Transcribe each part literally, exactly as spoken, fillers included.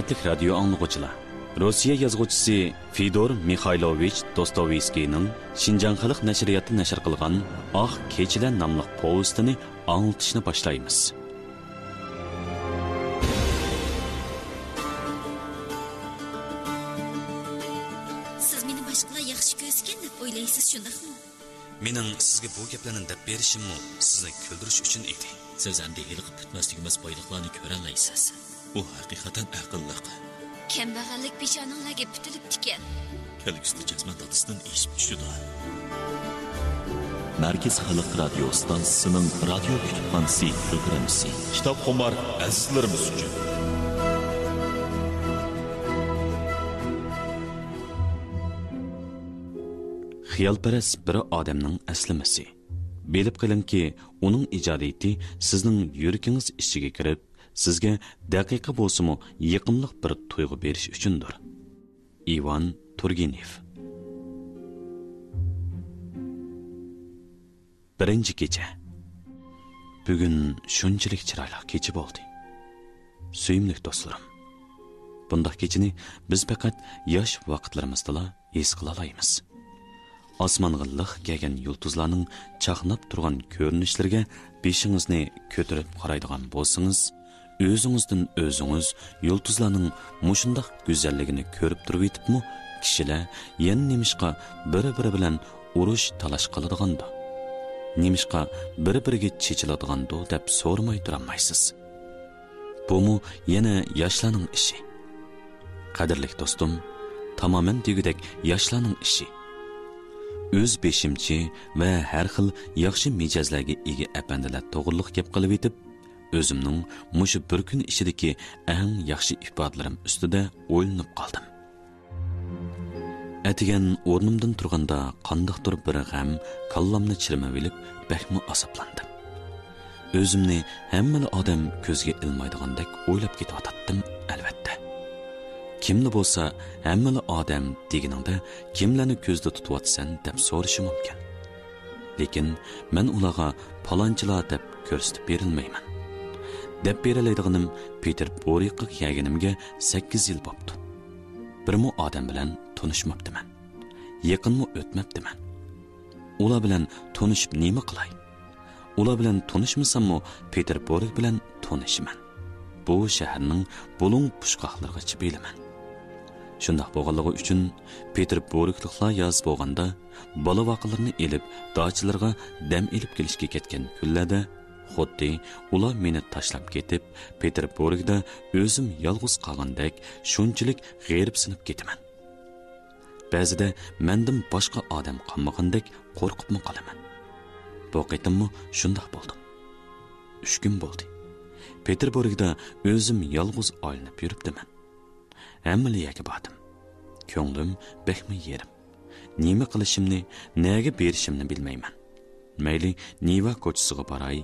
ھۆرمەتلىك رادىيو ئاڭلىغۇچىلار! روسىيە يازغۇچىسى فېدور مىخايلوۋىچ دوستويېۋسكىينىڭ شىنجاڭ خەلق نەشرىياتى نەشر قىلغان ئاق كېچىلەر ناملىق پوۋېستىنى ئاڭلىتىشنى باشلايمىز. سىز مېنى باشقىلار ياخشى كۆرسىكەن دەپ ئويلايسىز، شۇنداقمۇ؟ مېنىڭ سىزگە بۇ گەپلەرنى دەپ بېرىشىممۇ سىزنى كۈلدۈرۈش ئۈچۈن ئىدى. سىز ئەمدى ھېلىقى پۈتمەس-تۈگىمەس بايلىقلارنى كۆرەلەيسىز. ئۇ ھەقىقەتەن ئەقىللىق. كەمبەغەللىك بىچارىنىڭ لەگى پۈتۈلۈپتىكەن. كەلگۈسىدە جەزمەن دادىسىدىن ئېشىپ چۈشىدۇ. مەركىزىي خەلق رادىيو ئىستانسىسىنىڭ رادىيو كۇتۇپخانىسى پروگراممىسى. كىتابخۇمار ئەزىزلىرىمىز ئۈچۈن. خىيالپەرەس بىر ئادەمنىڭ ئەسلىمىسى. بىلىپ قېلىڭكى، ئۇنىڭ ئىجادىيىتى سىزنىڭ يۈرىكىڭىز ئىچىگە كىرىپ، سىزگە دەقىقە بولسىمۇ يېقىملىق بىر تۇيغۇ بېرىش ئۈچۈندۇر. ئىۋان تۇرگېنېف. بىرىنچى كېچە. بۈگۈن شۇنچىلىك چىرايلىق كېچە بولدى. سۆيۈملۈك دوستلىرىم، بۇنداق كېچىنى بىز پەقەت ياش ۋاقىتلىرىمىزدىلا ھېس قىلالايمىز. ئاسمانغا لىق كەلگەن يۇلتۇزلارنىڭ چاقناپ تۇرغان كۆرۈنۈشلىرىگە بېشىڭىزنى كۆتۈرۈپ قارايدىغان بولسىڭىز، ئۆزىڭىزدىن ئۆزىڭىز يۇلتۇزلارنىڭ مۇشۇنداق گۈزەللىكىنى كۆرۈپ تۇرۇۋېتىپمۇ، كىشىلەر يەنە نېمىشقا بىر-بىرى بىلەن ئۇرۇش-تالاش قىلىدىغاندۇ؟ نېمىشقا بىر-بىرىگە چېچىلىدىغاندۇ دەپ سورىماي تۇرالمايسىز. بۇمۇ يەنە ياشلارنىڭ ئىشى. قەدىرلىك دوستۇم، تامامەن دېگۈدەك ياشلارنىڭ ئىشى. ئۆز بېشىمچى ۋە ھەر خىل ياخشى مىجەزلەرگە ئىگە ئەپەندىلەر توغرىلىق گەپ قىلىۋېتىپ، ئۆزۈمنىڭ مۇشۇ بىر كۈن ئىچىدىكى ئەڭ ياخشى ئىپادىلىرىم ئۈستىدە ئويلىنىپ قالدىم. ئەتىگەن ئورنۇمدىن تۇرغاندا قانداقتۇر بىر غەم كاللامنى چىرمىۋېلىپ بەكمۇ ئازابلاندىم. ئۆزۈمنى ھەممىلا ئادەم كۆزگە ئىلمايدىغاندەك ئويلاپ كېتىۋاتاتتىم، ئەلۋەتتە. كىملا بولسا ھەممىلا ئادەم دېگىنىڭدە كىملەرنى كۆزدە تۇتۇۋاتىسەن دەپ سورىشى مۇمكىن. لېكىن مەن ئۇلارغا پالانچىلار دەپ كۆرسىتىپ بېرەلمەيمەن. دەپ بېرەلەيدىغىنىم، پېتېربۇرگقا كەلگىنىمگە سەككىز يىل بوپتۇ. بىرمۇ ئادەم بىلەن تونۇشماپتىمەن. يېقىنمۇ ئۆتمەپتىمەن. ئۇلار بىلەن تونۇشۇپ نېمە قىلاي؟ ئۇلار بىلەن تونۇشمىساممۇ، پېتېربۇرگ بىلەن تونۇشىمەن. بۇ شەھەرنىڭ بۇلۇڭ پۇچقاقلىرىغىچە بىلىمەن. شۇنداق بولغانلىقى ئۈچۈن، پېتېربۇرگلىقلار ياز بولغاندا، بالا-ۋاقىلىرىنى ئېلىپ، داچىلىرىغا دەم ئېلىپ كېلىشكە كەتكەن كۈنلەردە، خۇددى ئۇلار مېنى تاشلاپ كېتىپ، پېتېربۇرگدا ئۆزۈم يالغۇز قالغاندەك، شۇنچىلىك غېرىبسىنىپ كېتىمەن. بەزىدە مەندىن باشقا ئادەم قالمىغاندەك قورقۇپمۇ قالىمەن. بۇ قېتىممۇ شۇنداق بولدۇم. ئۈچ كۈن بولدى. پېتېربۇرگدا ئۆزۈم يالغۇز ئايلىنىپ يۈرۈپتىمەن. ھەممىلا يەرگە باردىم. كۆڭلۈم بەكمۇ يېرىم. نېمە قىلىشىمنى، نەگە بېرىشىمنى بىلمەيمەن. مەيلى نىۋا كوچىسىغا باراي،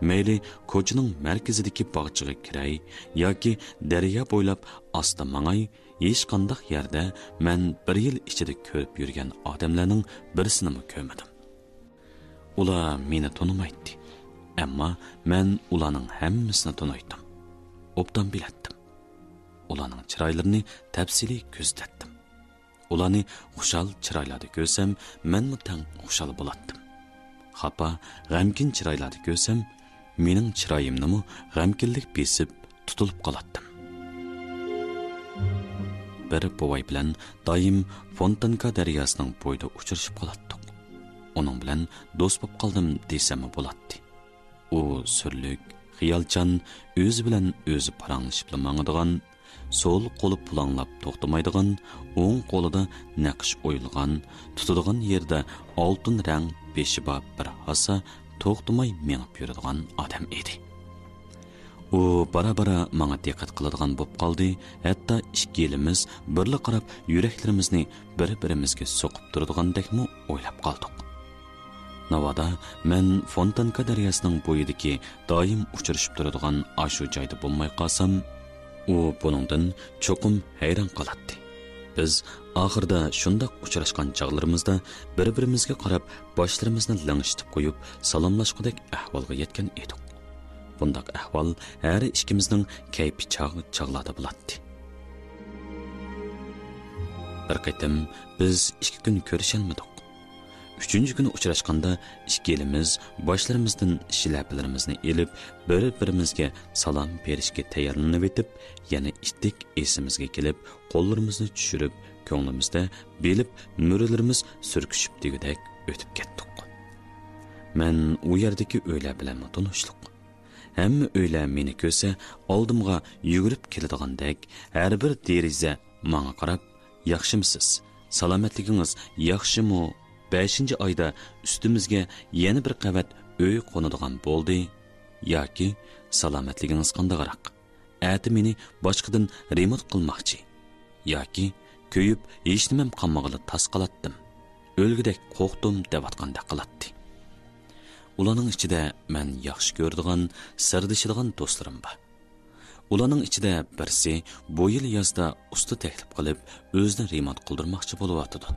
مەيلى كوچىنىڭ مەركىزىدىكى باغچىغا كىرەي ياكى دەريا بويلاپ ئاستا ماڭاي، ھېچقانداق يەردە مەن بىر يىل ئىچىدە كۆرۈپ يۈرگەن ئادەملەرنىڭ بىرسىنىمۇ كۆرمىدىم. ئۇلار مېنى تونۇمايتتى، ئەمما مەن ئۇلارنىڭ ھەممىسىنى تونۇيتتۇم. ئوبدان بىلەتتىم. ئۇلارنىڭ چىرايلىرىنى تەپسىلىي كۆزىتەتتىم. ئۇلارنى خۇشال چىرايلاردا كۆرسەم، مەنمۇ تەڭ خۇشال بولاتتىم. خاپا، غەمكىن چىرايلاردا كۆرسەم، مېنىڭ چىرايىمنىمۇ غەمكىنلىك بېسىپ، تۇتۇلۇپ قالاتتىم. بىر بوۋاي بىلەن دائىم فونتانكا دەرياسىنىڭ بويىدا ئۇچرىشىپ قالاتتۇق. ئۇنىڭ بىلەن دوست بولۇپ قالدىم دېسەممۇ بولاتتى. ئۇ سۈرلۈك، خىيالچان، ئۆزى بىلەن ئۆزى پاراڭلىشىپلا ماڭىدىغان، سول قولى پۇلاڭلاپ توختىمايدىغان، ئوڭ قولىدا نەقىش ئويۇلغان، تۇتىدىغان يېرىدە ئالتۇن رەڭ بېشى بار بىر ھاسا توختىماي مېڭىپ يۈرىدىغان ئادەم ئىدى. ئۇ بارا-بارا ماڭا دىققەت قىلىدىغان بولۇپ قالدى، ھەتتا ئىككىيلىمىز بىرلا قاراپ يۈرەكلىرىمىزنى بىر-بىرىمىزگە سوقۇپ تۇرىدىغاندەكمۇ ئويلاپ قالدۇق. ناۋادا مەن فونتانكا دەرياسىنىڭ بويىدىكى دائىم ئۇچرىشىپ تۇرىدىغان ئاشۇ جايدا بولماي قالسام، ئۇ بۇنىڭدىن چوقۇم ھەيران قالاتتى. بىز ئاخىرىدا شۇنداق ئۇچراشقان چاغلىرىمىزدا بىر-بىرىمىزگە قاراپ باشلىرىمىزنى لىڭشىتىپ قويۇپ سالاملاشقۇدەك ئەھۋالغا يەتكەن ئىدۇق. بۇنداق ئەھۋال ھەر ئىككىمىزنىڭ كەيپى چاغ چاغلاردا بولاتتى. بىر قېتىم بىز ئىككى كۈن كۆرۈشەلمىدۇق. ئۈچىنچى كۈنى ئۇچراشقاندا ئىككىيلىمىز باشلىرىمىزدىن شىلەپىلىرىمىزنى ئېلىپ، بىر-بىرىمىزگە سالام بېرىشكە تەييارلىنىۋېتىپ، يەنە ئىتتىك ئېسىمىزگە كېلىپ، قوللىرىمىزنى چۈشۈرۈپ، كۆڭلىمىزدە بىلىپ مۈرىلىرىمىز سۈركىشىپ دېگۈدەك ئۆتۈپ كەتتۇق. مەن ئۇ يەردىكى ئۆيلەر بىلەنمۇ تونۇشلۇق. ھەممە ئۆيلەر مېنى كۆرسە، ئالدىمغا يۈگۈرۈپ كېلىدىغاندەك، ھەر بىر دېرىزە ماڭا قاراپ، «ياخشىمۇسىز؟ سالامەتلىكىڭىز ياخشىمۇ؟ بەشىنچى ئايدا ئۈستىمىزگە يەنە بىر قەۋەت ئۆي قونىدىغان بولدى» ياكى «سالامەتلىكىڭىز قانداقراق؟ ئەتە مېنى باشقىدىن رېمونت قىلماقچى» ياكى «كۆيۈپ ھېچنېمەم قالمىغىلى تاس قالاتتىم، ئۆلگۈدەك قورقتۇم» دەۋاتقاندەك قىلاتتى. ئۇلارنىڭ ئىچىدە مەن ياخشى كۆرىدىغان، سىردىشىدىغان دوستلىرىم بار. ئۇلارنىڭ ئىچىدە بىرسى بۇ يىل يازدا ئۇستا تەكلىپ قىلىپ، ئۆزىنى رېمونت قىلدۇرماقچى بولۇۋاتىدۇ.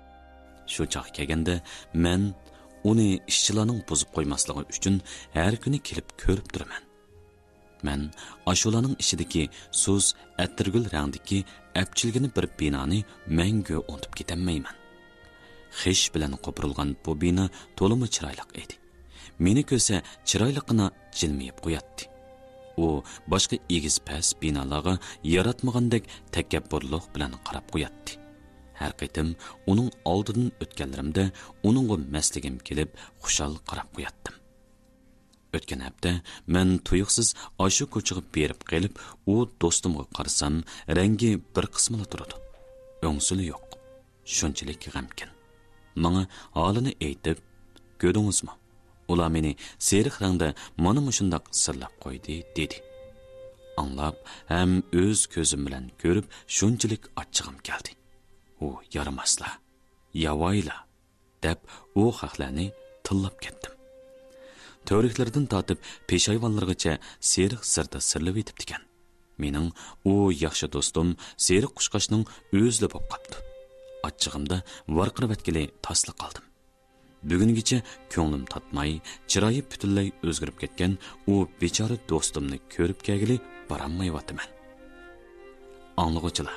شۇ چاغقا كەلگەندە، مەن ئۇنى ئىشچىلارنىڭ بۇزۇپ قويماسلىقى ئۈچۈن ھەر كۈنى كېلىپ كۆرۈپ تۇرىمەن. مەن ئاشۇلارنىڭ ئىچىدىكى سۇس ئەتىرگۈل رەڭدىكى ئەپچىلگىنە بىر بىنانى مەڭگۈ ئۇنتۇپ كېتەلمەيمەن. خىش بىلەن قوپۇرۇلغان بۇ بىنا تولىمۇ چىرايلىق ئىدى. مېنى كۆرسە، چىرايلىققىنا جىلمىيىپ قوياتتى. ئۇ باشقا ئېگىز-پەس بىنالارغا ياراتمىغاندەك تەكەببۇرلۇق بىلەن قاراپ قوياتتى. ھەر قېتىم ئۇنىڭ ئالدىدىن ئۆتكەنلىرىمدە ئۇنىڭغا مەستلىكىم كېلىپ، خۇشال قاراپ قوياتتىم. ئۆتكەن ھەپتە مەن تۇيۇقسىز ئاشۇ كوچىغا بېرىپ قېلىپ، ئۇ دوستۇمغا قارىسام، رەڭگى بىر قىسمىلا تۇرىدۇ. ئۆڭسىلا يوق. شۇنچىلىك غەمكىن. ماڭا ھالىنى ئېيتىپ، «كۆردىڭىزمۇ؟ ئۇلار مېنى سېرىق رەڭدە مانا مۇشۇنداق سىرلاپ قويدى» دېدى. ئاڭلاپ ھەم ئۆز كۆزۈم بىلەن كۆرۈپ شۇنچىلىك ئاچچىقىم كەلدى. ئۇ يارىماسلا، ياۋايىلا دەپ ئۇ خەقلەرنى تىللاپ كەتتىم. تۈۋرۈكلىرىدىن تارتىپ پېشايۋانلىرىغىچە سېرىق زىردا سىرلىۋېتىپتىكەن. مېنىڭ ئۇ ياخشى دوستۇم سېرىق قۇشقاچنىڭ ئۆزىلا بولۇپ قاپتۇ. ئاچچىقىمدا ۋارقىرىۋەتكىلى تاسلا قالدىم. بۈگۈنگىچە كۆڭلۈم تاتماي، چىرايى پۈتۈنلەي ئۆزگىرىپ كەتكەن ئۇ بىچارە دوستۇمنى كۆرۈپ كەلگىلى بارالمايۋاتىمەن. ئاڭلىغۇچىلار،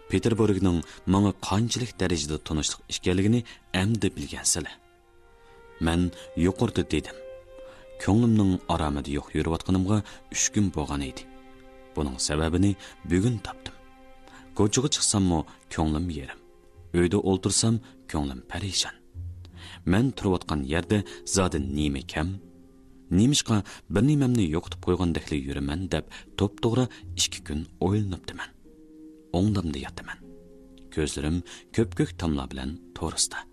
پېتېربۇرگنىڭ ماڭا قانچىلىك دەرىجىدە تونۇشلۇق ئىكەنلىكىنى ئەمدى بىلگەنسىلەر. مەن يۇقىرىدا دېدىم، كۆڭلۈمنىڭ ئارامىدا يوق يۈرۈۋاتقىنىمغا ئۈچ كۈن بولغان ئىدى. بۇنىڭ سەۋەبىنى بۈگۈن تاپتىم. كوچىغا چىقساممۇ كۆڭلۈم يېرىم. ئۆيدە ئولتۇرسام كۆڭلۈم پەرىشان. مەن تۇرۇۋاتقان يەردە زادى نېمە كەم؟ نېمىشقا بىر نېمەمنى يوقىتىپ قويغاندەكلا يۈرىمەن دەپ توپتوغرا ئىككى كۈن ئويلىنىپتىمەن. ئوڭدامدا ياتىمەن. كۆزلىرىم كۆپكۆك تاملار بىلەن تورۇستا.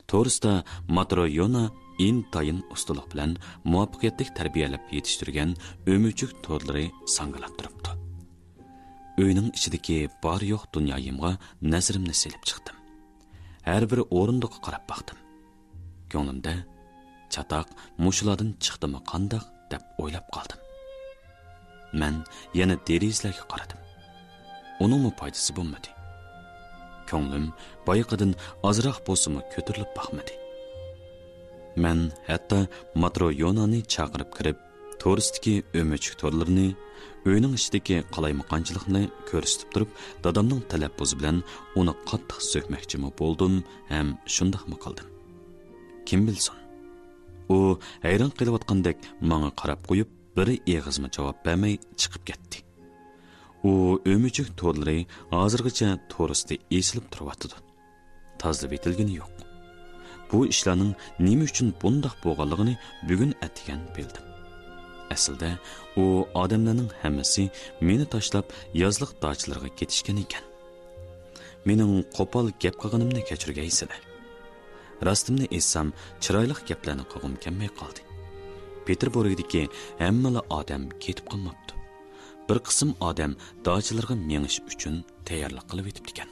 تورۇستا ماترو يونا ئىنتايىن ئۇستىلىق بىلەن مۇۋەپپەقىيەتلىك تەربىيەلەپ يېتىشتۈرگەن ئۆمۈچۈك تورلىرى ساڭگىلاپ تۇرۇپتۇ. ئۆينىڭ ئىچىدىكى بار-يوق دۇنيايىمغا نەزىرىمنى سېلىپ چىقتىم. ھەر بىر ئورۇندۇققا قاراپ باقتىم. كۆڭلۈمدە، «چاتاق مۇشۇلاردىن چىقتىمۇ قانداق؟» دەپ ئويلاپ قالدىم. مەن يەنە دېرىزىلەرگە قارىدىم. ئۇنىڭمۇ پايدىسى بولمىدى. كۆڭلۈم بايىقىدىن ئازراق بولسىمۇ كۆتۈرۈلۈپ باقمىدى. مەن ھەتتا ماترو يونانى چاقىرىپ كىرىپ، تورۇستىكى ئۆمۈچۈك تورلىرىنى، ئۆينىڭ ئىچىدىكى قالايمىقانچىلىقنى كۆرسىتىپ تۇرۇپ، دادامنىڭ تەلەپپۇزى بىلەن ئۇنى قاتتىق سۆكمەكچىمۇ بولدۇم ھەم شۇنداقمۇ قىلدىم. كىم بىلسۇن، ئۇ ھەيران قېلىۋاتقاندەك ماڭا قاراپ قويۇپ، بىر ئېغىزمۇ جاۋاب بەرمەي چىقىپ كەتتى. ئۇ ئۆمۈچۈك تورلىرى ھازىرغىچە تورۇستى ئېسىلىپ تۇرۇۋاتىدۇ. تازىلىۋېتىلگىنى يوق. بۇ ئىشلارنىڭ نېمە ئۈچۈن بۇنداق بولغانلىقىنى بۈگۈن ئەتىگەن بىلدىم. ئەسلىدە ئۇ ئادەملەرنىڭ ھەممىسى مېنى تاشلاپ يازلىق داچىلىرىغا كېتىشكەن ئىكەن. مېنىڭ قوپال گەپ قىلغىنىمنى كەچۈرگەيسىلەر. راستىمنى ئېيتسام، چىرايلىق گەپلەرنى قىلغۇم كەلمەي قالدى. پېتېربۇرگدىكى ھەممىلا ئادەم كېتىپ قالماپتۇ. بىر قىسىم ئادەم داچىلىرىغا مېڭىش ئۈچۈن تەييارلىق قىلىۋېتىپتىكەن.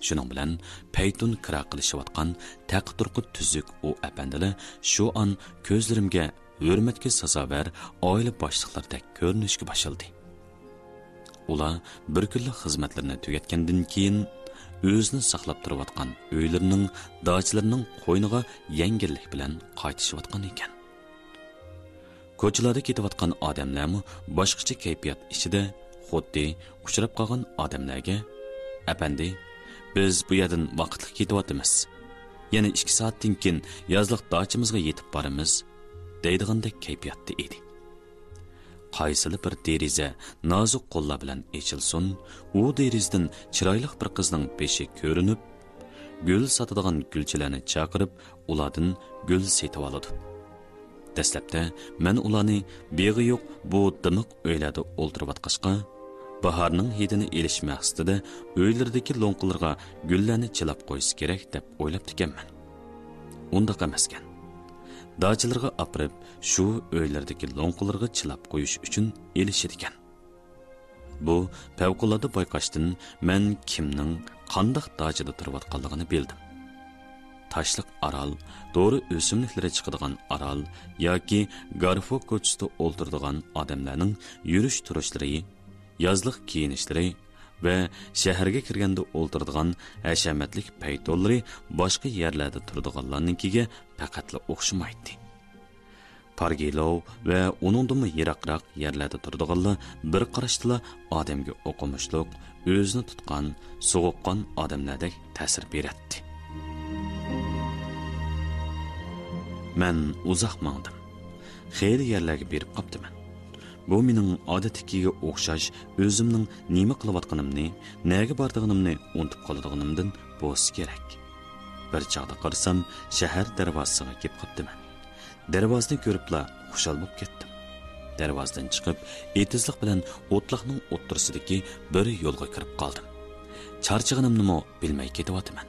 شۇنىڭ بىلەن پەيتۇن كىرا قىلىشىۋاتقان تەقى-تۇرقى تۈزۈك ئۇ ئەپەندىلەر شۇ ئان كۆزلىرىمگە ھۆرمەتكە سازاۋەر ئائىلە باشلىقلىرىدەك كۆرۈنۈشكە باشلىدى. ئۇلار بىر كۈنلۈك خىزمەتلىرىنى تۈگەتكەندىن كېيىن، ئۆزىنى ساقلاپ تۇرۇۋاتقان ئۆيلىرىنىڭ داچىلىرىنىڭ قوينىغا يەڭگىللىك بىلەن قايتىشىۋاتقان ئىكەن. كوچىلاردا كېتىۋاتقان ئادەملەرمۇ باشقىچە كەيپىيات ئىچىدە، خۇددى ئۇچراپ قالغان ئادەملەرگە، «ئەپەندى، بىز بۇ يەردىن ۋاقىتلىق كېتىۋاتىمىز. يەنە ئىككى سائەتتىن كېيىن يازلىق داچىمىزغا يېتىپ بارىمىز، دەيدىغاندەك كەيپىياتتا ئىدى. قايسىلا بىر دېرىزە نازۇك قوللار بىلەن ئېچىلسۇن، ئۇ دېرىزىدىن چىرايلىق بىر قىزنىڭ بېشى كۆرۈنۈپ، گۈل ساتىدىغان گۈلچىلەرنى چاقىرىپ، ئۇلاردىن گۈل سېتىۋالىدۇ. دەسلەپتە مەن ئۇلارنى بېغى يوق بۇ دىمىق ئۆيلەردە ئولتۇرۇۋاتقاچقا، باھارنىڭ ھىدىنى ئېلىش مەقسىتىدە ئۆيلىرىدىكى لوڭقىلىرىغا گۈللەرنى چىلاپ قويسا كېرەك دەپ ئويلاپتىكەنمەن. ئۇنداق ئەمەسكەن. داچىلىرىغا ئاپىرىپ، شۇ ئۆيلىرىدىكى لوڭقىلىرىغا چىلاپ قويۇش ئۈچۈن ئېلىشىدىكەن. بۇ پەۋقۇلئاددە بايقاشتىن مەن كىمنىڭ قانداق داچىدا تۇرۇۋاتقانلىقىنى بىلدىم. تاشلىق ئارال، دورا ئۆسۈملۈكلىرى چىقىدىغان ئارال ياكى گارفو كوچىسىدا ئولتۇرىدىغان ئادەملەرنىڭ يۈرۈش تۇرۇشلىرى، يازلىق كىيىنىشلىرى ۋە شەھەرگە كىرگەندە ئولتۇرىدىغان ھەشەمەتلىك پەيتونلىرى باشقا يەرلەردە تۇرىدىغانلارنىڭكىگە پەقەتلا ئوخشىمايتتى. پارگىلوۋ ۋە ئۇنىڭدىنمۇ يىراقراق يەرلەردە تۇرىدىغانلار بىر قاراشتىلا ئادەمگە ئوقۇمۇشلۇق، ئۆزىنى تۇتقان، سوغۇققان ئادەملەردەك تەسىر بېرەتتى. مەن ئۇزاق ماڭدىم. خېلى يەرلەرگە بېرىپ قاپتىمەن. بۇ مېنىڭ ئادەتتىكىگە ئوخشاش ئۆزۈمنىڭ نېمە قىلىۋاتقىنىمنى، نەگە بارىدىغىنىمنى ئۇنتۇپ قالىدىغىنىمدىن بولسا كېرەك. بىر چاغدا قارىسام، شەھەر دەرۋازىسىغا كېلىپ قاپتىمەن. دەرۋازىنى كۆرۈپلا خۇشال بولۇپ كەتتىم. دەرۋازىدىن چىقىپ، ئېتىزلىق بىلەن ئوتلاقنىڭ ئوتتۇرىسىدىكى بىر يولغا كىرىپ قالدىم. چارچىغىنىمنىمۇ بىلمەي كېتىۋاتىمەن.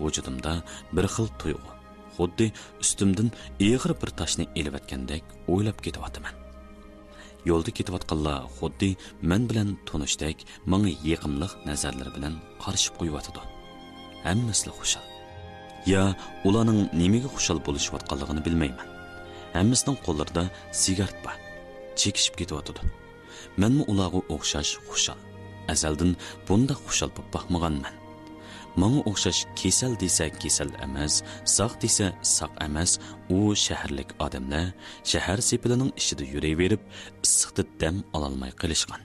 ۋۇجۇدۇمدا بىر خىل تۇيغۇ، خۇددى ئۈستۈمدىن ئېغىر بىر تاشنى ئېلىۋەتكەندەك ئويلاپ كېتىۋاتىمەن. يولدا كېتىۋاتقانلار خۇددى مەن بىلەن تونۇشتەك ماڭا يېقىملىق نەزەرلىرى بىلەن قارىشىپ قويۇۋاتىدۇ. ھەممىسىلا خۇشال. يا ئۇلارنىڭ نېمىگە خۇشال بولۇشۇۋاتقانلىقىنى بىلمەيمەن. ھەممىسىنىڭ قوللىرىدا سىگارېت بار. چېكىشىپ كېتىۋاتىدۇ. مەنمۇ ئۇلارغا ئوخشاش خۇشال. ئەزەلدىن بۇنداق خۇشال بولۇپ باقمىغانمەن. ماڭا ئوخشاش كېسەل دېسە كېسەل ئەمەس، ساق دېسە ساق ئەمەس، ئۇ شەھەرلىك ئادەملەر شەھەر سېپىلىنىڭ ئىچىدە يۈرۈۋېرىپ، ئىسسىقتا دەم ئالالماي قېلىشقان.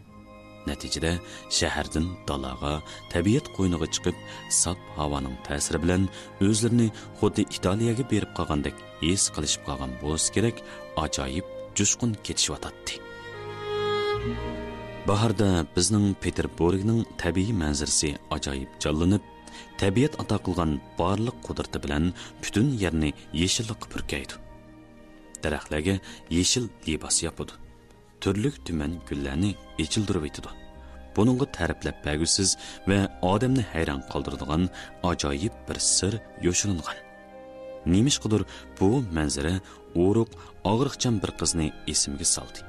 نەتىجىدە شەھەردىن دالاغا، تەبىئەت قوينىغا چىقىپ، ساپ ھاۋانىڭ تەسىرى بىلەن ئۆزلىرىنى خۇددى ئىتالىيەگە بېرىپ قالغاندەك ھېس قىلىشىپ قالغان بولسا كېرەك، ئاجايىپ جۇشقۇن كېتىشىۋاتاتتى. باھاردا بىزنىڭ پېتېربۇرگنىڭ تەبىئىي مەنزىرىسى ئاجايىپ جانلىنىپ، تەبىئەت ئاتا قىلغان بارلىق قۇدرىتى بىلەن پۈتۈن يەرنى يېشىللىققا پۈركەيدۇ. دەرەخلەرگە يېشىل لىباس ياپىدۇ. تۈرلۈك تۈمەن گۈللەرنى ئېچىلدۇرۇۋېتىدۇ. بۇنىڭغا تەرىپلەپ بەرگۈسىز ۋە ئادەمنى ھەيران قالدۇرىدىغان ئاجايىپ بىر سىر يوشۇرۇنغان. نېمىشقىدۇر بۇ مەنزىرە ئورۇق، ئاغرىقچان بىر قىزنى ئېسىمگە سالدى.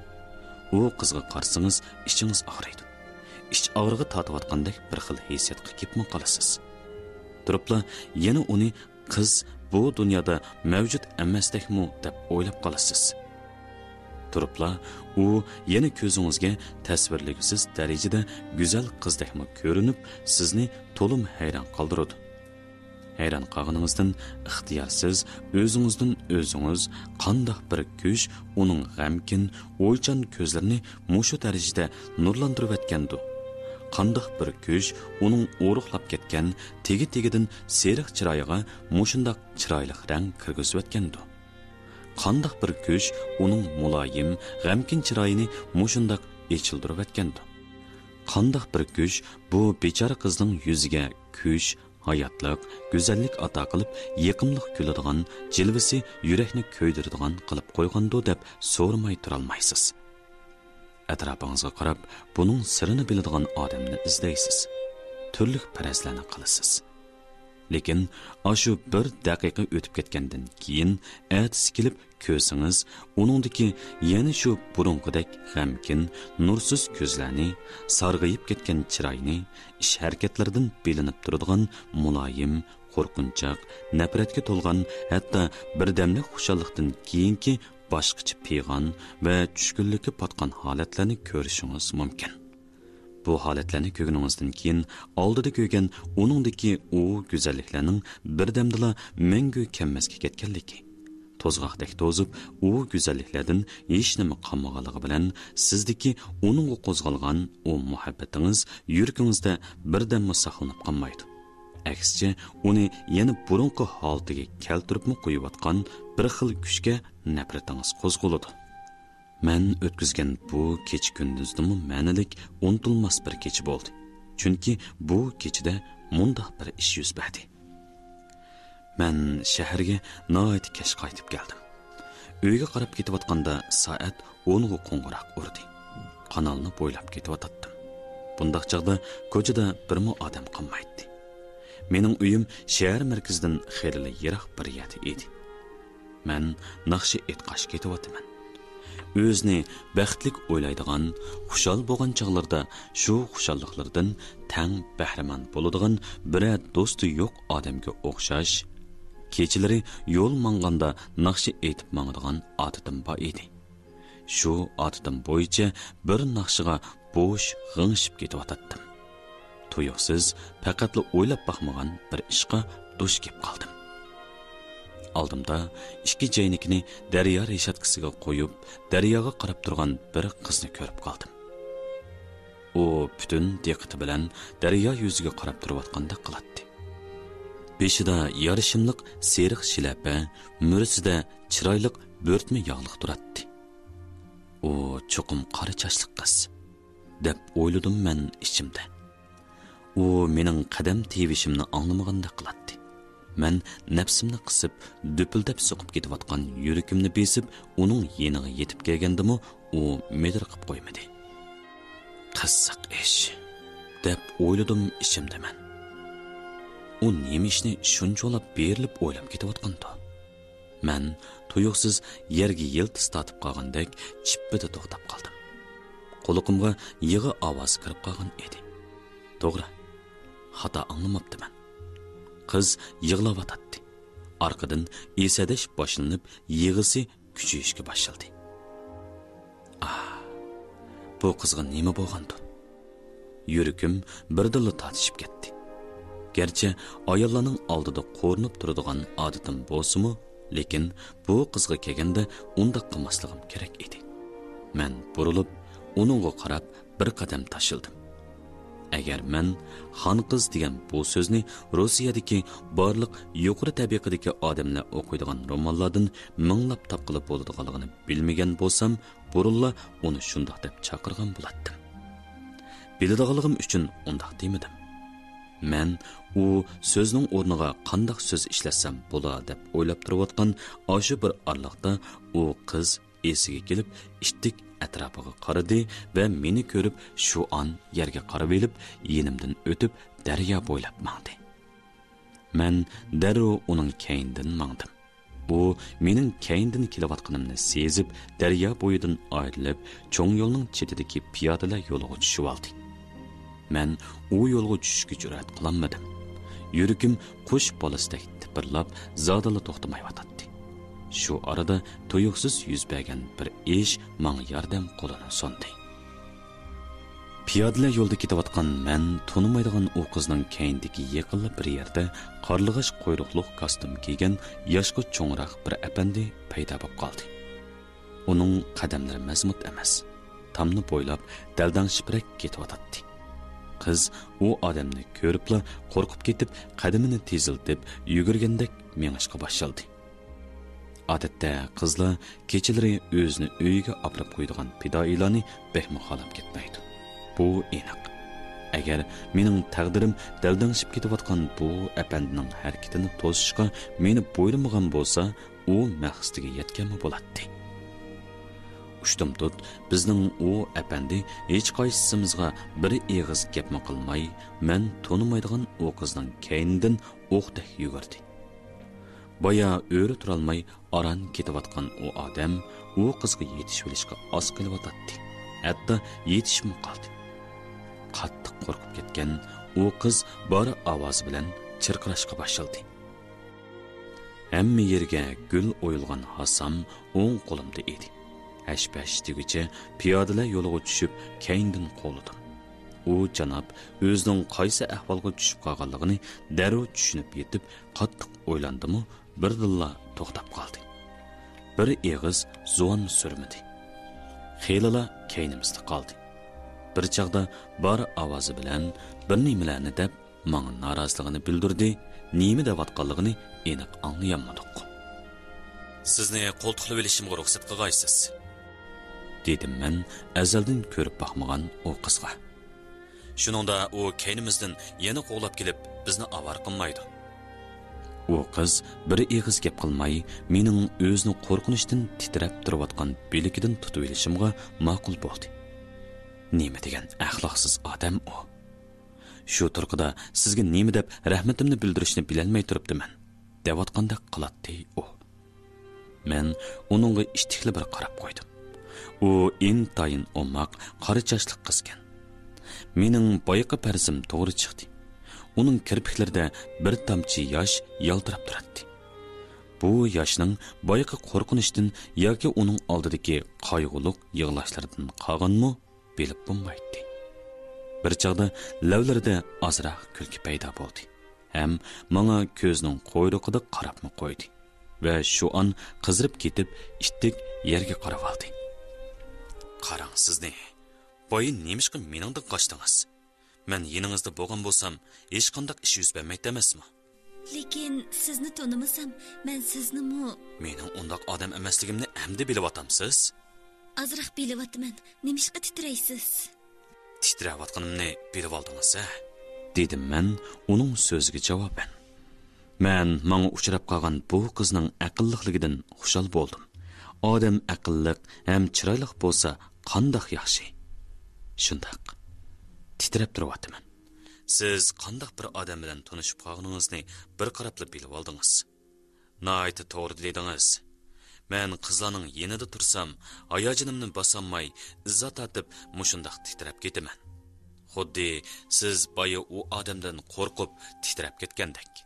ئۇ قىزغا قارىسىڭىز ئىچىڭىز ئاغرىيدۇ. ئىچ ئاغرىقى تارتىۋاتقاندەك بىر خىل ھېسسىياتقا كېلىپمۇ قالىسىز. تۇرۇپلا يەنە ئۇنى قىز بۇ دۇنيادا مەۋجۇت ئەمەستەكمۇ دەپ ئويلاپ قالىسىز. تۇرۇپلا ئۇ يەنە كۆزىڭىزگە تەسۋىرلىگۈسىز دەرىجىدە گۈزەل قىزدەكمۇ كۆرۈنۈپ، سىزنى تولىمۇ ھەيران قالدۇرىدۇ. ھەيران قالغىنىڭىزدىن ئىختىيارسىز ئۆزىڭىزدىن ئۆزىڭىز، قانداق بىر كۈچ ئۇنىڭ غەمكىن، ئويچان كۆزلىرىنى مۇشۇ دەرىجىدە نۇرلاندۇرۇۋەتكەندۇ؟ قانداق بىر كۈچ ئۇنىڭ ئورۇقلاپ كەتكەن تېگى-تېگىدىن سېرىق چىرايىغا مۇشۇنداق چىرايلىق رەڭ كىرگۈزۈۋەتكەندۇ؟ قانداق بىر كۈچ ئۇنىڭ مۇلايىم، غەمكىن چىرايىنى مۇشۇنداق ئېچىلدۇرۇۋەتكەندۇ؟ قانداق بىر كۈچ بۇ بىچارە قىزنىڭ يۈزىگە كۈچ، ھاياتلىق، گۈزەللىك ئاتا قىلىپ، يېقىملىق كۈلىدىغان، جىلۋىسى يۈرەكنى كۆيدۈرىدىغان قىلىپ قويغاندۇ دەپ سورىماي تۇرالمايسىز. ئەتراپىڭىزغا قاراپ، بۇنىڭ سىرىنى بىلىدىغان ئادەمنى ئىزدەيسىز. تۈرلۈك پەرەزلەرنى قىلىسىز. لېكىن ئاشۇ بىر دەقىقە ئۆتۈپ كەتكەندىن كېيىن، ئەتىسى كېلىپ كۆرسىڭىز، ئۇنىڭدىكى يەنە شۇ بۇرۇنقىدەك غەمكىن، نۇرسىز كۆزلەرنى، سارغىيىپ كەتكەن چىراينى، ئىش ھەرىكەتلىرىدىن بىلىنىپ تۇرىدىغان مۇلايىم، قورقۇنچاق، نەپرەتكە تولغان، ھەتتا بىردەملىك خۇشاللىقتىن كېيىنكى باشقىچە پىغان ۋە چۈشكۈنلۈككە پاتقان ھالەتلەرنى كۆرۈشىڭىز مۇمكىن. بۇ ھالەتلەرنى كۆرگىنىڭىزدىن كېيىن، ئالدىدا كۆرگەن ئۇنىڭدىكى ئۇ گۈزەللىكلەرنىڭ بىردەمدىلا مەڭگۈ كەممەسكە كەتكەنلىكى، توزغاقتەك توزۇپ، ئۇ گۈزەللىكلەردىن ھېچنېمە قالمىغانلىقى بىلەن، سىزدىكى ئۇنىڭغا قوزغالغان ئۇ مۇھەببىتىڭىز يۈرىكىڭىزدە بىردەممۇ ساقلىنىپ قالمايدۇ. ئەكسىچە، ئۇنى يەنە بۇرۇنقى ھالىتىگە كەلتۈرۈپمۇ قويۇۋاتقان بىر خىل كۈچكە نەپرىتىڭىز قوزغىلىدۇ. مەن ئۆتكۈزگەن بۇ كېچە-كۈندۈزدىنمۇ مەنىلىك، ئۇنتۇلماس بىر كېچە بولدى. چۈنكى بۇ كېچىدە مۇنداق بىر ئىش يۈز بەردى. مەن شەھەرگە ناھايىتى كەچ قايتىپ كەلدىم. ئۆيگە قاراپ كېتىۋاتقاندا سائەت ئونغا قوڭغۇراق ئۇردى. قانالنى بويلاپ كېتىۋاتاتتىم. بۇنداق چاغدا كوچىدا بىرمۇ ئادەم قالمايتتى. مېنىڭ ئۆيۈم شەھەر مەركىزىدىن خېلىلا يىراق بىر يەردە ئىدى. مەن ناخشا ئېيتقاچ كېتىۋاتىمەن. ئۆزىنى بەختلىك ئويلايدىغان، خۇشال بولغان چاغلىرىدا شۇ خۇشاللىقلىرىدىن تەڭ بەھرىمەن بولىدىغان بىرەر دوستى يوق ئادەمگە ئوخشاش، كېچىلىرى يول ماڭغاندا ناخشا ئېيتىپ ماڭىدىغان ئادىتىم بار ئىدى. شۇ ئادىتىم بويىچە بىر ناخشىغا بوش غىڭشىپ كېتىۋاتاتتىم. تۇيۇقسىز، پەقەتلا ئويلاپ باقمىغان بىر ئىشقا دۇچ كېلىپ قالدىم. ئالدىمدا ئىككى جەينىكىنى دەريا رېشاتكىسىغا قويۇپ، دەرياغا قاراپ تۇرغان بىر قىزنى كۆرۈپ قالدىم. ئۇ پۈتۈن دىققىتى بىلەن دەريا يۈزىگە قاراپ تۇرۇۋاتقاندەك قىلاتتى. بېشىدا يارىشىملىق سېرىق شىلەپە، مۈرىسىدە چىرايلىق بۆرتمە ياغلىق تۇراتتى. ئۇ چوقۇم قارا چاچلىق قىز، دەپ ئويلىدىم مەن ئىچىمدە. ئۇ مېنىڭ قەدەم تىۋىشىمنى ئاڭلىمىغاندەك قىلاتتى. مەن نەپسىمنى قىسىپ، دۈپۈلدەپ سوقۇپ كېتىۋاتقان يۈرىكىمنى بېسىپ، ئۇنىڭ يېنىغا يېتىپ كەلگەندىمۇ ئۇ مىدىرقىپ قويمىدى. قىزىق ئىش، دەپ ئويلىدىم ئىچىمدە مەن. ئۇ نېمە ئىشنى شۇنچىۋالا بېرىلىپ ئويلاپ كېتىۋاتقاندۇ؟ مەن تۇيۇقسىز يەرگە يىلتىز تارتىپ قالغاندەك چىپپىدە توختاپ قالدىم. قۇلىقىمغا يىغا ئاۋازى كىرىپ قالغان ئىدى. توغرا، خاتا ئاڭلىماپتىمەن. قىز يىغلاۋاتاتتى. ئارقىدىن ئېسەدەش باشلىنىپ، يىغىسى كۈچىيىشكە باشلىدى. ئاھ، بۇ قىزغا نېمە بولغاندۇ؟ يۈرىكىم بىردىنلا تارتىشىپ كەتتى. گەرچە ئاياللارنىڭ ئالدىدا قورۇنۇپ تۇرىدىغان ئادىتىم بولسىمۇ، لېكىن بۇ قىزغا كەلگەندە ئۇنداق قىلماسلىقىم كېرەك ئىدى. مەن بۇرۇلۇپ، ئۇنىڭغا قاراپ بىر قەدەم تاشلىدىم. ئەگەر مەن خانقىز دېگەن بۇ سۆزنى روسىيەدىكى بارلىق يۇقىرى تەبىقىدىكى ئادەملەر ئوقۇيدىغان رومانلاردىن مىڭلاپ تاپقىلى بولىدىغانلىقىنى بىلمىگەن بولسام، بۇرۇنلا ئۇنى شۇنداق دەپ چاقىرغان بولاتتىم. بىلىدىغانلىقىم ئۈچۈن ئۇنداق دېمىدىم. مەن ئۇ سۆزنىڭ ئورنىغا قانداق سۆز ئىشلەتسەم بولا دەپ ئويلاپ تۇرۇۋاتقان ئاشۇ بىر ئارىلىقتا ئۇ قىز ئېسىگە كېلىپ، ئىتتىك ئەتراپىغا قارىدى ۋە مېنى كۆرۈپ، شۇ ئان يەرگە قارىۋېلىپ، يېنىمدىن ئۆتۈپ، دەريا بويلاپ ماڭدى. مەن دەررۇ ئۇنىڭ كەينىدىن ماڭدىم. ئۇ مېنىڭ كەينىدىن كېلىۋاتقىنىمنى سېزىپ، دەريا بويىدىن ئايرىلىپ، چوڭ يولنىڭ چېتىدىكى پىيادىلەر يولىغا چۈشۈۋالدى. مەن ئۇ يولغا چۈشۈشكە جۈرئەت قىلالمىدىم. يۈرىكىم قۇش بالىسىدەك تىپىرلاپ، زادىلا توختىمايۋاتاتتى. شۇ ئارىدا تۇيۇقسىز يۈز بەرگەن بىر ئىش ماڭا ياردەم قولىنى سۇندى. پىيادىلەر يولدا كېتىۋاتقان مەن تونۇمايدىغان ئۇ قىزنىڭ كەينىدىكى يېقىنلا بىر يەردە قارلىغاچ قۇيرۇقلۇق كاستيۇم كىيگەن ياشقا چوڭراق بىر ئەپەندى پەيدا بولۇپ قالدى. ئۇنىڭ قەدەملىرى مەزمۇت ئەمەس، تامنى بويلاپ دەلدەڭشىپرەك كېتىۋاتاتتى. قىز ئۇ ئادەمنى كۆرۈپلا قورقۇپ كېتىپ، قەدىمىنى تېزلىتىپ، يۈگۈرگەندەك مېڭىشقا باشلىدى. ئادەتتە قىزلار كېچىلىرى ئۆزىنى ئۆيىگە ئاپىرىپ قويىدىغان پىدائىيلارنى بەكمۇ خالاپ كەتمەيدۇ. بۇ ئېنىق. ئەگەر مېنىڭ تەقدىرىم دەلدەڭشىپ كېتىۋاتقان بۇ ئەپەندىنىڭ ھەرىكىتىنى توسۇشقا مېنى بۇيرۇمىغان بولسا، ئۇ مەقسىتىگە يەتكەنمۇ بولاتتى. ئۇشتۇمتۇت بىزنىڭ ئۇ ئەپەندى ھېچقايسىمىزغا بىر ئېغىز گەپمۇ قىلماي، مەن تونۇمايدىغان ئۇ قىزنىڭ كەينىدىن ئوقتەك يۈگۈردى. بايا ئۆرە تۇرالماي ئاران كېتىۋاتقان ئۇ ئادەم ئۇ قىزغا يېتىشىۋېلىشقا ئاز قېلىۋاتاتتى. ھەتتا يېتىشىپمۇ قالدى. قاتتىق قورقۇپ كەتكەن ئۇ قىز بار ئاۋازى بىلەن چىرقىراشقا باشلىدى. ھەممە يېرىگە گۈل ئويۇلغان ھاسام ئوڭ قولۇمدا ئىدى. ھەش-پەش دېگۈچە پىيادىلەر يولىغا چۈشۈپ، كەينىدىن قوۋلىدىم. ئۇ جاناب ئۆزىنىڭ قايسى ئەھۋالغا چۈشۈپ قالغانلىقىنى دەررۇ چۈشىنىپ يېتىپ، قاتتىق ئويلاندىمۇ، بىردىنلا توختاپ قالدى. بىر ئېغىز زۇۋانمۇ سۈرمىدى. خېلىلا كەينىمىزدە قالدى. بىر چاغدا بار ئاۋازى بىلەن بىر نېمىلەرنى دەپ، ماڭا نارازىلىقىنى بىلدۈردى، نېمە دەۋاتقانلىقىنى ئېنىق ئاڭلىيالمىدۇق. سىزنى قولتۇقلىۋېلىشىمغا رۇخسەت قىلغايسىز، دېدىم مەن ئەزەلدىن كۆرۈپ باقمىغان ئۇ قىزغا. شۇنىڭدا ئۇ كەينىمىزدىن يەنە قوغلاپ كېلىپ، بىزنى ئاۋارە قىلمايدۇ. ئۇ قىز بىر ئېغىز گەپ قىلماي، مېنىڭ ئۆزىنى قورقۇنچتىن تىترەپ تۇرۇۋاتقان بىلىكىدىن تۇتۇۋېلىشىمغا ماقۇل بولدى. نېمە دېگەن ئەخلاقسىز ئادەم ئۇ! شۇ تۇرقىدا سىزگە نېمە دەپ رەھمىتىمنى بىلدۈرۈشنى بىلەلمەي تۇرۇپتىمەن، دەۋاتقاندەك قىلاتتى ئۇ. مەن ئۇنىڭغا ئىتتىكلا بىر قاراپ قويدۇم. ئۇ ئىنتايىن ئوماق، قارا چاچلىق قىزكەن. مېنىڭ بايىقى پەرىزىم توغرا چىقتى. ئۇنىڭ كىرپىكلىرىدە بىر تامچە ياش يالتىراپ تۇراتتى. بۇ ياشنىڭ بايىقى قورقۇنچتىن ياكى ئۇنىڭ ئالدىدىكى قايغۇلۇق يىغلاشلىرىدىن قالغانمۇ، بىلىپ بولمايتتى. بىر چاغدا لەۋلىرىدە ئازراق كۈلكە پەيدا بولدى ھەم ماڭا كۆزىنىڭ قۇيرۇقىدا قاراپمۇ قويدى ۋە شۇ ئان قىزىرىپ كېتىپ، ئىتتىك يەرگە قارىۋالدى. قاراڭ سىزنى، بايا نېمىشقا مېنىڭدىن قاچتىڭىز؟ مەن يېنىڭىزدا بولغان بولسام، ھېچقانداق ئىش يۈز بەرمەيتتى ئەمەسمۇ؟ لېكىن سىزنى تونۇمىسام، مەن سىزنىمۇ. مېنىڭ ئۇنداق ئادەم ئەمەسلىكىمنى ئەمدى بىلىۋاتامسىز؟ ئازراق بىلىۋاتىمەن. نېمىشقا تىترەيسىز؟ تىترەۋاتقىنىمنى بىلىۋالدىڭىز-ھە؟ دېدىم مەن ئۇنىڭ سۆزىگە جاۋابەن. مەن ماڭا ئۇچراپ قالغان بۇ قىزنىڭ ئەقىللىقلىكىدىن خۇشال بولدۇم. ئادەم ئەقىللىق ھەم چىرايلىق بولسا قانداق ياخشى! شۇنداق، تىترەپ تۇرۇۋاتىمەن. سىز قانداق بىر ئادەم بىلەن تونۇشۇپ قالغىنىڭىزنى بىر قاراپلا بىلىۋالدىڭىز. ناھايىتى توغرا دېدىڭىز. مەن قىزلارنىڭ يېنىدا تۇرسام، ھاياجىنىمنى باسالماي، ئىززا تارتىپ، مۇشۇنداق تىترەپ كېتىمەن. خۇددى سىز بايا ئۇ ئادەمدىن قورقۇپ تىترەپ كەتكەندەك.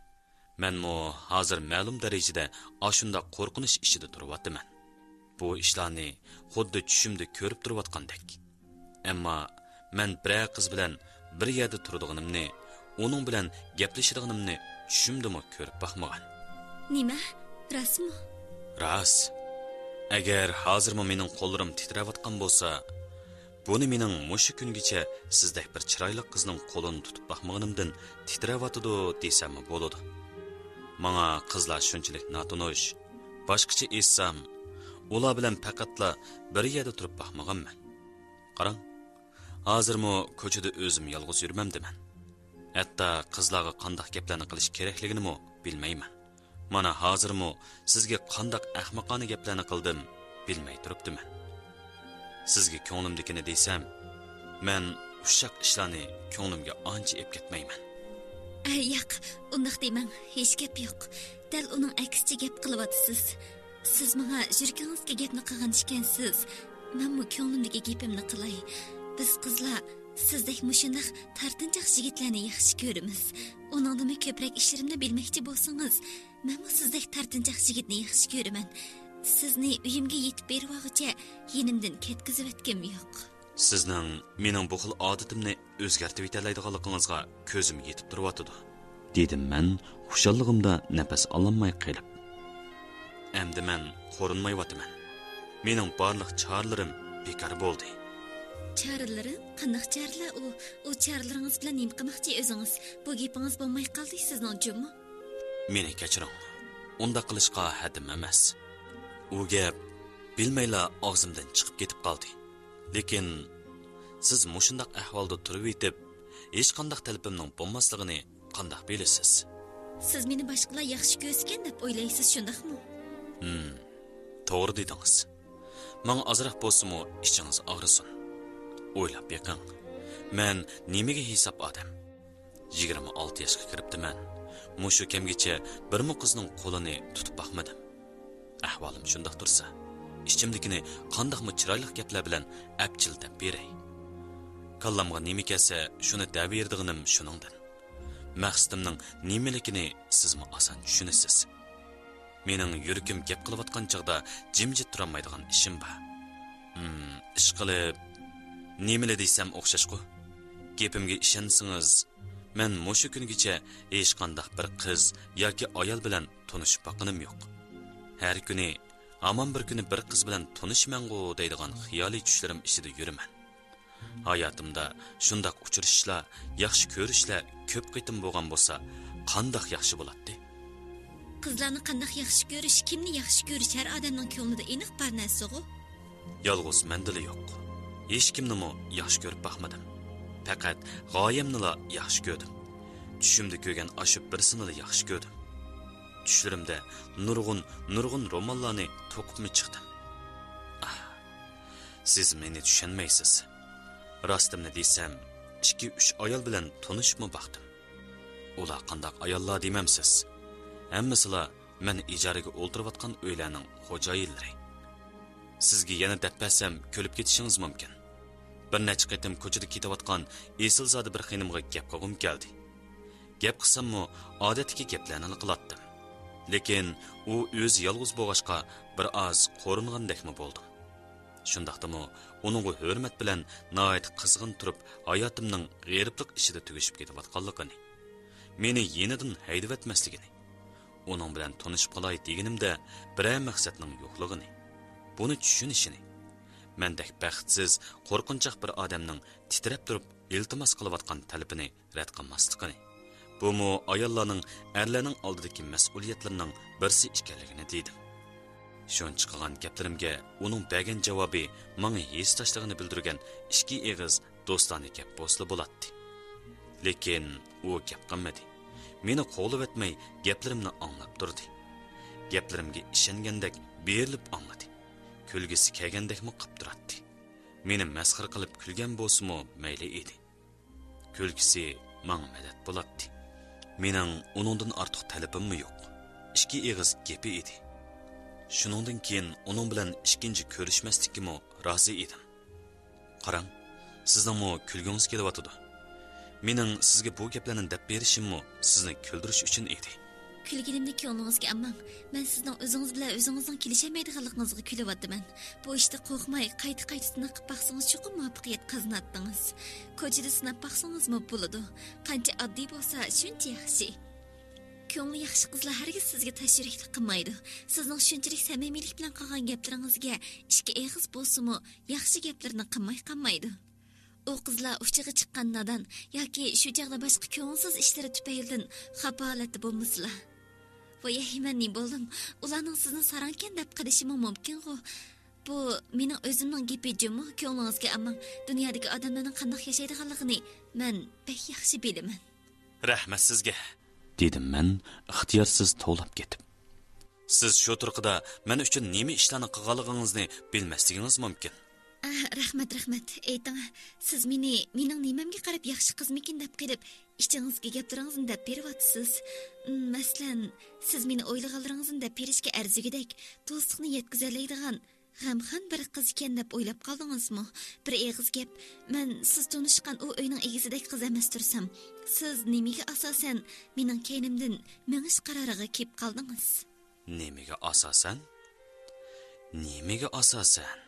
مەنمۇ ھازىر مەلۇم دەرىجىدە ئاشۇنداق قورقۇنچ ئىچىدە تۇرۇۋاتىمەن. بۇ ئىشلارنى خۇددى چۈشۈمدە كۆرۈپ تۇرۇۋاتقاندەك. ئەمما مەن بىرەر قىز بىلەن بىر يەردە تۇرىدىغىنىمنى، ئۇنىڭ بىلەن گەپلىشىدىغىنىمنى چۈشۈمدىمۇ كۆرۈپ باقمىغان. نېمە؟ راستمۇ؟ راست. ئەگەر ھازىرمۇ مېنىڭ قوللىرىم تىترەۋاتقان بولسا، بۇنى مېنىڭ مۇشۇ كۈنگىچە سىزدەك بىر چىرايلىق قىزنىڭ قولىنى تۇتۇپ باقمىغىنىمدىن تىترەۋاتىدۇ دېسەممۇ بولىدۇ. ماڭا قىزلار شۇنچىلىك ناتونۇش. باشقىچە ئېيتسام، ئۇلار بىلەن پەقەتلا بىر يەردە تۇرۇپ باقمىغانمەن. قاراڭ، ھازىرمۇ كوچىدا ئۆزۈم يالغۇز يۈرمەمدىمەن. ھەتتا قىزلارغا قانداق گەپلەرنى قىلىش كېرەكلىكىنىمۇ بىلمەيمەن. مانا ھازىرمۇ سىزگە قانداق ئەخمىقانە گەپلەرنى قىلدىم، بىلمەي تۇرۇپتىمەن. سىزگە كۆڭلۈمدىكىنى دېسەم، مەن ئۇششاق ئىشلارنى كۆڭلۈمگە ئانچە ئېلىپ كەتمەيمەن. ئە، ياق، ئۇنداق دېمەڭ، ھېچ گەپ يوق. دەل ئۇنىڭ ئەكسىچە گەپ قىلىۋاتىسىز. سىز ماڭا يۈرىكىڭىزدىكى گەپنى قىلغان ئىكەنسىز. مەنمۇ كۆڭلۈمدىكى گېپىمنى قىلاي. بىز قىزلار سىزدەك مۇشۇنداق تارتىنچاق يىگىتلەرنى ياخشى كۆرىمىز. ئۇنىڭدىنمۇ كۆپرەك ئىشلىرىمنى بىلمەكچى بولسىڭىز، مەنمۇ سىزدەك تارتىنچاق يىگىتنى ياخشى كۆرىمەن. سىزنى ئۆيۈمگە يېتىپ بېرىۋالغۇچە يېنىمدىن كەتكۈزۈۋەتكۈم يوق. سىزنىڭ مېنىڭ بۇ خىل ئادىتىمنى ئۆزگەرتىۋېتەلەيدىغانلىقىڭىزغا كۆزۈم يېتىپ تۇرۇۋاتىدۇ، دېدىم مەن خۇشاللىقىمدا نەپەس ئالالماي قېلىپ. ئەمدى مەن قورۇنمايۋاتىمەن. مېنىڭ بارلىق چارىلىرىم بىكار بولدى. چارىلىرىم؟ قانداق چارىلەر ئۇ؟ ئۇ چارىلىرىڭىز بىلەن نېمە قىلماقچى ئۆزىڭىز؟ بۇ گېپىڭىز بولماي قالدى سىزنىڭ جۇمۇ. مېنى كەچۈرۈڭ. ئۇنداق قىلىشقا ھەددىم ئەمەس. ئۇ گەپ بىلمەيلا ئاغزىمدىن چىقىپ كېتىپ قالدى. لېكىن سىز مۇشۇنداق ئەھۋالدا تۇرۇۋېتىپ، ھېچقانداق تەلىپىمنىڭ بولماسلىقىنى قانداق بىلىسىز؟ سىز مېنى باشقىلار ياخشى كۆرسىكەن دەپ ئويلايسىز، شۇنداقمۇ؟ ھىم، توغرا دېدىڭىز. ماڭا ئازراق بولسىمۇ ئىچىڭىز ئاغرىسۇن. ئويلاپ بېقىڭ، مەن نېمىگە ھېساب ئادەم؟ يىگىرمە ئالتە ياشقا كىرىپتىمەن. مۇشۇ كەمگىچە بىرمۇ قىزنىڭ قولىنى تۇتۇپ باقمىدىم. ئەھۋالىم شۇنداق تۇرسا، ئىچىمدىكىنى قانداقمۇ چىرايلىق گەپلەر بىلەن ئەپچىل دەپ بېرەي؟ كاللامغا نېمە كەلسە، شۇنى دەۋېرىدىغىنىم شۇنىڭدىن. مەقسىتىمنىڭ نېمىلىكىنى سىزمۇ ئاسان چۈشىنىسىز. مېنىڭ يۈرىكىم گەپ قىلىۋاتقان چاغدا جىمجىت تۇرالمايدىغان ئىشىم بار. ھىم، ئىشقىلىپ، نېمىلا دېسەم ئوخشاشقۇ؟ گېپىمگە ئىشەنسىڭىز، مەن مۇشۇ كۈنگىچە ھېچقانداق بىر قىز ياكى ئايال بىلەن تونۇشۇپ باققىنىم يوق. ھەر كۈنى، ھامان بىر كۈنى بىر قىز بىلەن تونۇشىمەنغۇ دەيدىغان خىيالىي چۈشلىرىم ئىچىدە يۈرىمەن. ھاياتىمدا شۇنداق ئۇچرىشىشلار، ياخشى كۆرۈشلەر كۆپ قېتىم بولغان بولسا، قانداق ياخشى بولاتتى. قىزلارنى قانداق ياخشى كۆرۈش، كىمنى ياخشى كۆرۈش ھەر ئادەمنىڭ كۆڭلىدە ئېنىق بار نەرسىغۇ. يالغۇز مەندىلا يوق. ھېچكىمنىمۇ ياخشى كۆرۈپ باقمىدىم. پەقەت غايەمنىلا ياخشى كۆردۈم. چۈشۈمدە كۆرگەن ئاشۇ بىرسىنىلا ياخشى كۆردۈم. چۈشلىرىمدە نۇرغۇن، نۇرغۇن رومانلارنى توقۇپمۇ چىقتىم. ئاھ، سىز مېنى چۈشەنمەيسىز. راستىمنى دېسەم، ئىككى، ئۈچ ئايال بىلەن تونۇشۇپمۇ باقتىم. ئۇلار قانداق ئاياللار دېمەمسىز؟ ھەممىسىلا مەن ئىجارىگە ئولتۇرۇۋاتقان ئۆيلەرنىڭ خوجايىنلىرى. سىزگە يەنە دەپ بەرسەم، كۈلۈپ كېتىشىڭىز مۇمكىن. بىر نەچچە قېتىم كوچىدا كېتىۋاتقان ئېسىلزادە بىر خېنىمغا گەپ قىلغۇم كەلدى. گەپ قىلساممۇ، ئادەتتىكى گەپلەرنىلا قىلاتتىم. لېكىن ئۇ ئۆزى يالغۇز بولغاچقا، بىر ئاز قورۇنغاندەكمۇ بولدۇم. شۇنداقتىمۇ، ئۇنىڭغا ھۆرمەت بىلەن ناھايىتى قىزغىن تۇرۇپ، ھاياتىمنىڭ غېرىبلىق ئىچىدە تۈگىشىپ كېتىۋاتقانلىقىنى، مېنى يېنىدىن ھەيدىۋەتمەسلىكىنى، ئۇنىڭ بىلەن تونۇشۇپ قالاي دېگىنىمدە، بىرەر مەقسەتنىڭ يوقلۇقىنى، بۇنى چۈشىنىشىنى، مەندەك بەختسىز، قورقۇنچاق بىر ئادەمنىڭ تىترەپ تۇرۇپ ئىلتىماس قىلىۋاتقان تەلىپىنى رەت قىلماسلىقىنى، بۇمۇ ئاياللارنىڭ ئەرلەرنىڭ ئالدىدىكى مەسئۇلىيەتلىرىنىڭ بىرسى ئىكەنلىكىنى دېدىم. شۇنچە قىلغان گەپلىرىمگە ئۇنىڭ بەرگەن جاۋابى ماڭا ھېسداشلىقىنى بىلدۈرگەن ئىككى ئېغىز دوستانە گەپ بولسىلا بولاتتى. لېكىن ئۇ گەپ قىلمىدى. مېنى قوغلىۋەتمەي گەپلىرىمنى ئاڭلاپ تۇردى. گەپلىرىمگە ئىشەنگەندەك بېرىلىپ ئاڭلىدى. كۈلگۈسى كەلگەندەكمۇ قىپ تۇراتتى. مېنى مەسخىرە قىلىپ كۈلگەن بولسىمۇ مەيلى ئىدى. كۈلكىسى ماڭا مەدەت بولاتتى. مېنىڭ ئۇنىڭدىن ئارتۇق تەلىپىممۇ يوق. ئىككى ئېغىز گېپى ئىدى. شۇنىڭدىن كېيىن ئۇنىڭ بىلەن ئىككىنچى كۆرۈشمەسلىككىمۇ رازى ئىدىم. قاراڭ، سىزنىڭمۇ كۈلگۈڭىز كېلىۋاتىدۇ. مېنىڭ سىزگە بۇ گەپلەرنى دەپ بېرىشىممۇ سىزنى كۈلدۈرۈش ئۈچۈن ئىدى. كۈلگىنىمنى كۆڭلىڭىزگە ئالماڭ. مەن سىزنىڭ ئۆزىڭىز بىلەن ئۆزىڭىزنىڭ كېلىشەلمەيدىغانلىقىڭىزغا كۈلۈۋاتىمەن. بۇ ئىشتا قورقماي، قايتا-قايتا سىناق قىلىپ باقسىڭىز، چوقۇم مۇۋەپپەقىيەت قازىناتتىڭىز. كوچىدا سىناپ باقسىڭىزمۇ بولىدۇ. قانچە ئاددىي بولسا، شۇنچە ياخشى. كۆڭلى ياخشى قىزلار ھەرگىز سىزگە تاش يۈرەكلىك قىلمايدۇ. سىزنىڭ شۇنچىلىك سەمىمىيلىك بىلەن قىلغان گەپلىرىڭىزگە ئىككى ئېغىز بولسىمۇ، ياخشى گەپلىرىنى قىلماي قالمايدۇ. ئۇ قىزلار ئۇچىغا چىققان نادان ياكى شۇ چاغدا باشقا كۆڭۈلسىز ئىشلىرى تۈپەيلىدىن خاپا ھالەتتە بولمىسىلا. ۋاي، مەن نېمە بولدۇم؟ ئۇلارنىڭ سىزنى ساراڭكەن دەپ قىلىشىمۇ مۇمكىنغۇ؟ بۇ مېنىڭ ئۆزۈمنىڭ گېپى جۇمۇ، كۆڭلىڭىزگە ئالماڭ. دۇنيادىكى ئادەملەرنىڭ قانداق ياشايدىغانلىقىنى مەن بەك ياخشى بىلىمەن. رەھمەت سىزگە، دېدىم مەن ئىختىيارسىز توۋلاپ كېتىپ. سىز شۇ تۇرقىدا مەن ئۈچۈن نېمە ئىشلارنى قىلغانلىقىڭىزنى بىلمەسلىكىڭىز مۇمكىن. ئاھ، رەھمەت، رەھمەت. ئېيتىڭ، سىز مېنى مېنىڭ نېمەمگە قاراپ ياخشى قىزمىكىن دەپ قېلىپ، ئىچىڭىزدىكى گەپلىرىڭىزنى دەپ بېرىۋاتىسىز. مەسىلەن، سىز مېنى ئويلىغانلىرىڭىزنى دەپ بېرىشكە ئەرزىگۈدەك، دوستلۇقنى يەتكۈزەلەيدىغان غەمخان بىر قىز ئىكەن دەپ ئويلاپ قالدىڭىزمۇ؟ بىر ئېغىز گەپ، مەن سىز تونۇشقان ئۇ ئۆينىڭ ئىگىسىدەك قىز ئەمەس تۇرسام، سىز نېمىگە ئاساسەن مېنىڭ كەينىمدىن مېڭىش قارارىغا كېلىپ قالدىڭىز؟ نېمىگە ئاساسەن؟ نېمىگە ئاساسەن؟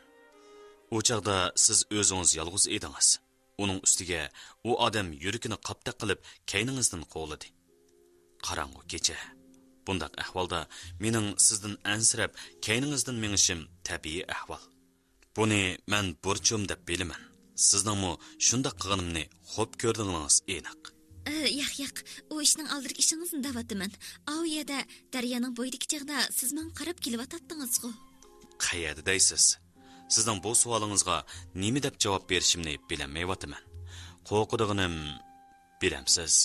ئۇ چاغدا سىز ئۆزىڭىز يالغۇز ئىدىڭىز. ئۇنىڭ ئۈستىگە ئۇ ئادەم يۈرىكىنى قاپتەك قىلىپ كەينىڭىزدىن قوغلىدى. قاراڭغۇ كېچە. بۇنداق ئەھۋالدا مېنىڭ سىزدىن ئەنسىرەپ، كەينىڭىزدىن مېڭىشىم تەبىئىي ئەھۋال. بۇنى مەن بۇرچۇم دەپ بىلىمەن. سىزنىڭمۇ شۇنداق قىلغىنىمنى خوپ كۆردۈڭلىڭىز ئېنىق. ئە، ياق، ياق. ئۇ ئىشنىڭ ئالدىدىكى ئىشىڭىزنى دەۋاتىمەن. ئاۋۇ يەردە دەريانىڭ بويىدىكى چاغدا سىز ماڭا قاراپ كېلىۋاتاتتىڭىزغۇ. قەيەردە دەيسىز؟ سىزنىڭ بۇ سوئالىڭىزغا نېمە دەپ جاۋاب بېرىشىمنى بىلەلمەيۋاتىمەن. قورقىدىغىنىم، بىلەمسىز،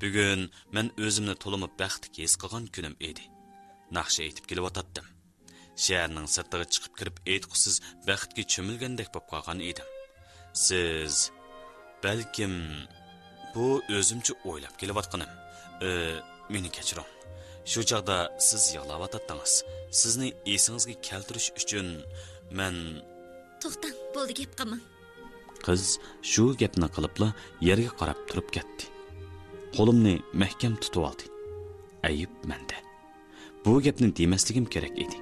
بۈگۈن مەن ئۆزۈمنى تولىمۇ بەختلىك ھېس قىلغان كۈنۈم ئىدى. ناخشا ئېيتىپ كېلىۋاتاتتىم. شەھەرنىڭ سىرتىغا چىقىپ كىرىپ ئېيتقۇسىز بەختكە چۆمۈلگەندەك بولۇپ قالغان ئىدىم. سىز، بەلكىم، بۇ ئۆزۈمچە ئويلاپ كېلىۋاتقىنىم. ئى، مېنى كەچۈرۈڭ. شۇ چاغدا سىز يىغلاۋاتاتتىڭىز. سىزنى ئېسىڭىزگە كەلتۈرۈش ئۈچۈن مەن. توختاڭ، بولدى، گەپ قىلماڭ. قىز شۇ گەپنى قىلىپلا يەرگە قاراپ تۇرۇپ كەتتى. قولۇمنى مەھكەم تۇتۇۋالدى. ئەيىب مەندە. بۇ گەپنى دېمەسلىكىم كېرەك ئىدى.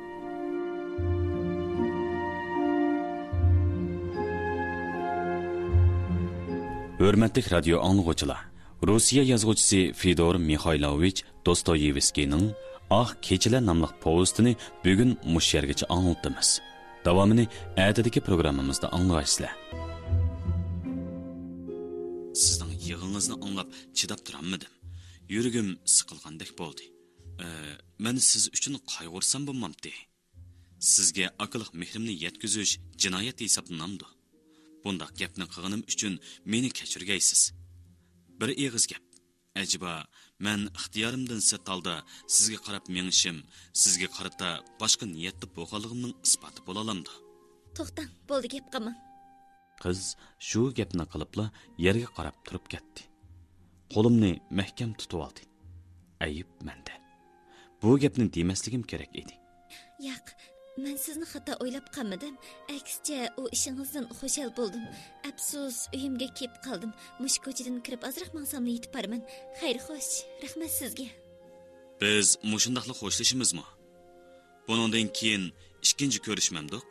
ھۆرمەتلىك رادىيو ئاڭلىغۇچىلار، روسىيە يازغۇچىسى فىدور مىخايلوۋىچ دوستويېۋسكىينىڭ ئاق كېچىلەر ناملىق پوۋېستىنى بۈگۈن مۇشۇ يەرگىچە ئاڭلىتىمىز. داۋامىنى ئەتىدىكى پروگراممىمىزدا ئاڭلايسىلەر. يىغىڭىزنى ئاڭلاپ چىداپ تۇرالمىدىم. يۈرىكىم سىقىلغاندەك بولدى. ئە، مەن سىز ئۈچۈن قايغۇرسام بولمامتى؟ سىزگە ئاكىلىق مېھرىمنى يەتكۈزۈش جىنايەت ھېسابلىنامدۇ؟ بۇنداق گەپنى قىلغىنىم ئۈچۈن مېنى كەچۈرگەيسىز. بىر ئېغىز گەپ. ئەجەبا، مەن ئىختىيارىمدىن سىرت ھالدا سىزگە قاراپ مېڭىشىم، سىزگە قارىتا باشقا نىيەتتە بولغانلىقىمنىڭ ئىسپاتى بولالامدۇ؟ توختاڭ، بولدى، گەپ قىلماڭ. قىز شۇ گەپنى قىلىپلا يەرگە قاراپ تۇرۇپ كەتتى. قولۇمنى مەھكەم تۇتۇۋالدى. ئەيىب مەندە. بۇ گەپنى دېمەسلىكىم كېرەك ئىدى. ياق، مەن سىزنى خاتا ئويلاپ قالمىدىم. ئەكسىچە، ئۇ ئىشىڭىزدىن خۇشال بولدۇم. ئەپسۇس، ئۆيۈمگە كېلىپ قالدىم. مۇشۇ كوچىدىن كىرىپ ئازراق ماڭساملا يېتىپ بارىمەن. خەير، خوش. رەھمەت سىزگە. بىز مۇشۇنداقلا خوشلىشىمىزمۇ؟ بۇنىڭدىن كېيىن ئىككىنچى كۆرۈشمەمدۇق؟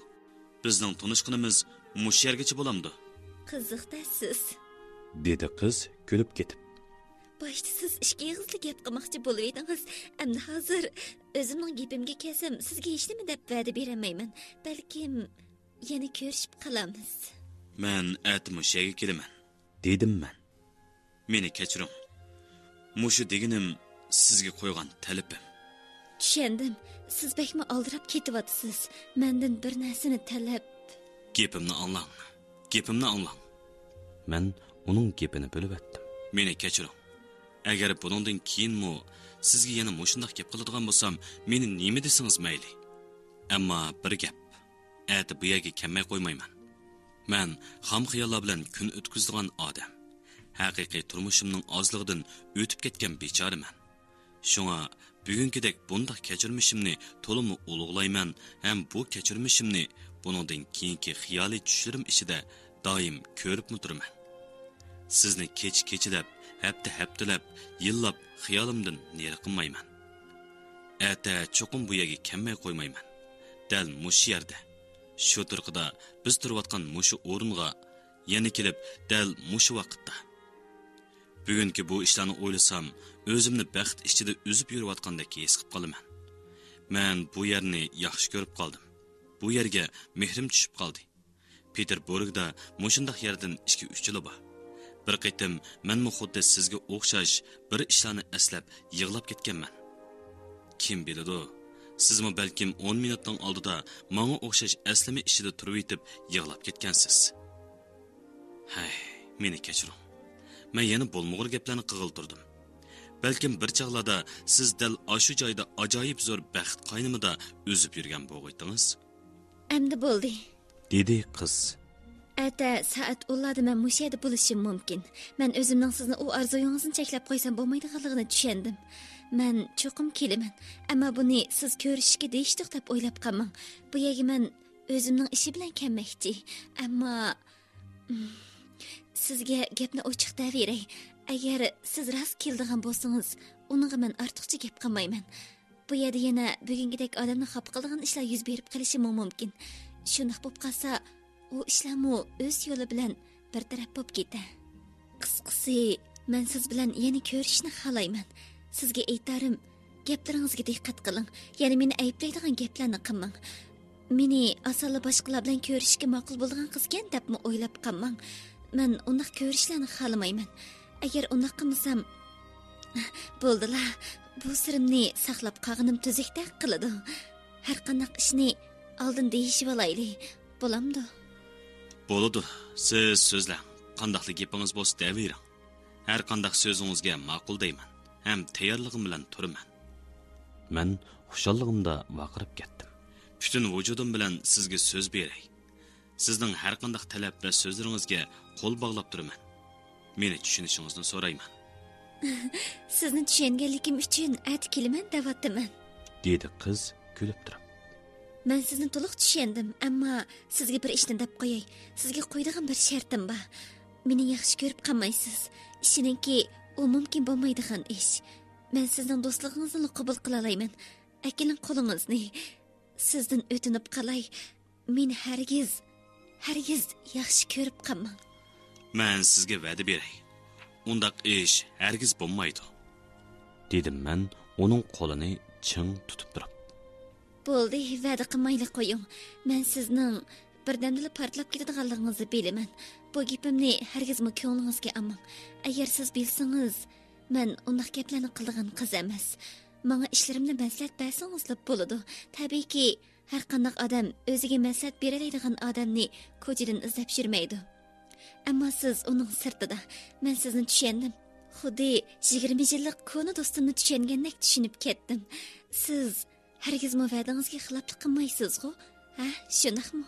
بىزنىڭ تونۇشقىنىمىز مۇشۇ يەرگىچە بولامدۇ؟ قىزىق-دە سىز. دېدى قىز كۈلۈپ كېتىپ. باشتا سىز ئىككى ئېغىزلا گەپ قىلماقچى بولۇۋىدىڭىز. ئەمدى ھازىر ئۆزۈمنىڭ گېپىمگە كەلسەم، سىزگە ھېچنېمە دەپ ۋەدە بېرەلمەيمەن. بەلكىم يەنە كۆرۈشۈپ قالارمىز. مەن ئەتە مۇشۇ يەرگە كېلىمەن. دېدىم مەن. مېنى كەچۈرۈڭ. مۇشۇ دېگىنىم سىزگە قويغان تەلىپىم. چۈشەندىم. سىز بەكمۇ ئالدىراپ كېتىۋاتىسىز. مەندىن بىر نەرسىنى تەلەپ. گېپىمنى ئاڭلاڭ. گېپىمنى ئاڭلاڭ. مەن ئۇنىڭ گېپىنى بۆلۈۋەتتىم. مېنى كەچۈرۈڭ. ئەگەر بۇنىڭدىن كېيىنمۇ سىزگە يەنە مۇشۇنداق گەپ قىلىدىغان بولسام، مېنى نېمە دېسىڭىز مەيلى. ئەمما بىر گەپ. ئەتە بۇ يەرگە كەلمەي قويمايمەن. مەن خام خىياللار بىلەن كۈن ئۆتكۈزىدىغان ئادەم. ھەقىقىي تۇرمۇشۇمنىڭ ئازلىقىدىن ئۆتۈپ كەتكەن بىچارىمەن. شۇڭا بۈگۈنكىدەك بۇنداق كەچۈرمىشىمنى تولىمۇ ئۇلۇغلايمەن ھەم بۇ كەچۈرمىشىمنى بۇنىڭدىن كېيىنكى خىيالىي چۈشلىرىم ئىچىدە دائىم كۆرۈپمۇ تۇرىمەن. سىزنى كېچە كېچىلەپ، ھەپتە ھەپتىلەپ، يىللاپ خىيالىمدىن نېرى قىلمايمەن. ئەتە چوقۇم بۇ يەرگە كەلمەي قويمايمەن. دەل مۇشۇ يەردە، شۇ تۇرقىدا بىز تۇرۇۋاتقان مۇشۇ ئورۇنغا يەنە كېلىپ، دەل مۇشۇ ۋاقىتتا. بۈگۈنكى بۇ ئىشلارنى ئويلىسام، ئۆزۈمنى بەخت ئىچىدە ئۈزۈپ يۈرۈۋاتقاندەك ھېس قىلىپ قالىمەن. مەن بۇ يەرنى ياخشى كۆرۈپ قالدىم. بۇ يەرگە مېھرىم چۈشۈپ قالدى. پېتېربۇرگدا مۇشۇنداق يەردىن ئىككى-ئۈچ يىلى بار. بىر قېتىم مەنمۇ خۇددى سىزگە ئوخشاش بىر ئىشلارنى ئەسلەپ يىغلاپ كەتكەنمەن. كىم بىلىدۇ، سىزمۇ بەلكىم ئون مىنۇتنىڭ ئالدىدا ماڭا ئوخشاش ئەسلىمە ئىچىدە تۇرۇۋېتىپ يىغلاپ كەتكەنسىز. ھەي، مېنى كەچۈرۈڭ. مەن يەنە بولمىغۇر گەپلەرنى قىلغىلى تۇردۇم. بەلكىم بىر چاغلاردا سىز دەل ئاشۇ جايدا ئاجايىپ زور بەخت قاينىمىدا ئۈزۈپ يۈرگەن بولغىيتىڭىز. ئەمدى بولدى. دېدى قىز. ئەتە سائەت ئونلاردا مەن مۇشۇ يەردە بولۇشۇم مۇمكىن. مەن ئۆزۈمنىڭ سىزنى ئۇ ئارزۇيىڭىزنى چەكلەپ قويسام بولمايدىغانلىقىنى چۈشەندىم. مەن چوقۇم كېلىمەن. ئەمما بۇنى سىز كۆرۈشۈشكە دېيىشتۇق دەپ ئويلاپ قالماڭ. بۇ يەرگە مەن ئۆزۈمنىڭ ئىشى بىلەن كەلمەكچى. ئەمما، سىزگە گەپنى ئوچۇق دەۋېرەي. ئەگەر سىز راست كېلىدىغان بولسىڭىز، ئۇنىڭغا مەن ئارتۇقچە گەپ قىلمايمەن. بۇ يەردە يەنە بۈگۈنكىدەك ئادەمنى خاپا قىلىدىغان ئىشلار يۈز بېرىپ قېلىشىمۇ مۇمكىن. شۇنداق بولۇپ قالسا، ئۇ ئىشلارمۇ ئۆز يولى بىلەن بىر تەرەپ بولۇپ كېتە. قىسقىسى، مەن سىز بىلەن يەنە كۆرۈشۈشنى خالايمەن. سىزگە ئېيتارىم، گەپلىرىڭىزگە دىققەت قىلىڭ. يەنە مېنى ئەيىبلەيدىغان گەپلەرنى قىلماڭ. مېنى ئاسانلا باشقىلار بىلەن كۆرۈشۈشكە ماقۇل بولىدىغان قىزكەن دەپمۇ ئويلاپ قالماڭ. مەن ئۇنداق كۆرۈشلەرنى خالىمايمەن. ئەگەر ئۇنداق قىلمىسام، بولدىلا، بۇ سىرىمنى ساقلاپ قالغىنىم تۈزۈكتەك قىلىدۇ. ھەرقانداق ئىشنى ئالدىن دېيىشىۋالايلى، بولامدۇ؟ بولىدۇ، سىز سۆزلەڭ. قانداقلا گېپىڭىز بولسا دەۋېرىڭ. ھەرقانداق سۆزىڭىزگە ماقۇل دەيمەن ھەم تەييارلىقىم بىلەن تۇرىمەن. مەن خۇشاللىقىمدا ۋارقىراپ كەتتىم. پۈتۈن ۋۇجۇدۇم بىلەن سىزگە سۆز بېرەي. سىزنىڭ ھەرقانداق تەلەپ ۋە سۆزلىرىڭىزگە قول باغلاپ تۇرىمەن. مېنى چۈشىنىشىڭىزنى سورايمەن. سىزنى چۈشەنگەنلىكىم ئۈچۈن ئەتە كېلىمەن دەۋاتىمەن. دېدى قىز كۈلۈپ تۇرۇپ. مەن سىزنى تولۇق چۈشەندىم، ئەمما سىزگە بىر ئىشنى دەپ قوياي. سىزگە قويىدىغان بىر شەرتىم بار. مېنى ياخشى كۆرۈپ قالمايسىز. ئىشىنىڭكى، ئۇ مۇمكىن بولمايدىغان ئىش. مەن سىزنىڭ دوستلۇقىڭىزنىلا قوبۇل قىلالايمەن. ئەكېلىڭ قولىڭىزنى. سىزدىن ئۆتۈنۈپ قالاي. مېنى ھەرگىز، ھەرگىز ياخشى كۆرۈپ قالماڭ. مەن سىزگە ۋەدە بېرەي. ئۇنداق ئىش ھەرگىز بولمايدۇ. دېدىم مەن ئۇنىڭ قولىنى چىڭ تۇتۇپ تۇرۇپ. بولدى، ۋەدە قىلمايلا قويۇڭ. مەن سىزنىڭ بىردەمدىلا پارتلاپ كېتىدىغانلىقىڭىزنى بىلىمەن. بۇ گېپىمنى ھەرگىزمۇ كۆڭلىڭىزگە ئالماڭ. ئەگەر سىز بىلسىڭىز، مەن ئۇنداق گەپلەرنى قىلىدىغان قىز ئەمەس. ماڭا ئىشلىرىمنى مەسلىھەت بەرسىڭىزلا بولىدۇ. تەبىئىيكى، ھەرقانداق ئادەم ئۆزىگە مەسلىھەت بېرەلەيدىغان ئادەمنى كوچىدىن ئىزدەپ يۈرمەيدۇ. ئەمما سىز ئۇنىڭ سىرتىدا. مەن سىزنى چۈشەندىم. خۇددى يىگىرمە يىللىق كونا دوستۇمنى چۈشەنگەندەك چۈشىنىپ كەتتىم. سىز ھەرگىزمۇ ۋەدىڭىزگە خىلاپلىق قىلمايسىزغۇ؟ ھە، شۇنداقمۇ؟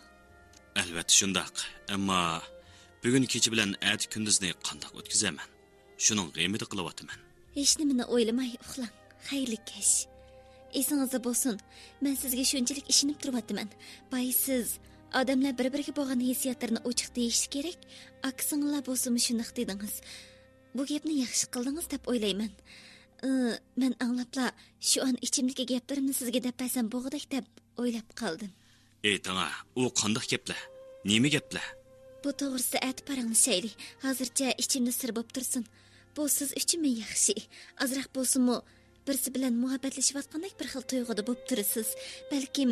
ئەلۋەتتە شۇنداق. ئەمما بۈگۈن كېچە بىلەن ئەتە كۈندۈزنى قانداق ئۆتكۈزەمەن؟ شۇنىڭ غېمىدە قىلىۋاتىمەن. ھېچنېمىنى ئويلىماي ئۇخلاڭ. خەيرلىك كەچ. ئېسىڭىزدە بولسۇن، مەن سىزگە شۇنچىلىك ئىشىنىپ تۇرۇۋاتىمەن. بايا سىز، ئادەملەر بىر-بىرىگە بولغان ھېسسىياتلىرىنى ئوچۇق دېيىشى كېرەك، ئاكا-سىڭىللار بولسىمۇ شۇنداق دېدىڭىز. بۇ گەپنى ياخشى قىلدىڭىز دەپ ئويلايمەن. ئى، مەن ئاڭلاپلا شۇ ئان ئىچىمدىكى گەپلىرىمنى سىزگە دەپ بەرسەم بوغۇدەك دەپ ئويلاپ قالدىم. ئېيتىڭا، ئۇ قانداق گەپلەر؟ نېمە گەپلەر؟ بۇ توغرىسىدا ئەتە پاراڭلىشايلى. ھازىرچە ئىچىمدە سىر بوپ تۇرسۇن. بۇ سىز ئۈچۈنمۇ ياخشى. ئازراق بولسىمۇ بىرسى بىلەن مۇھەببەتلىشىۋاتقاندەك بىر خىل تۇيغۇدا بوپ تۇرىسىز. بەلكىم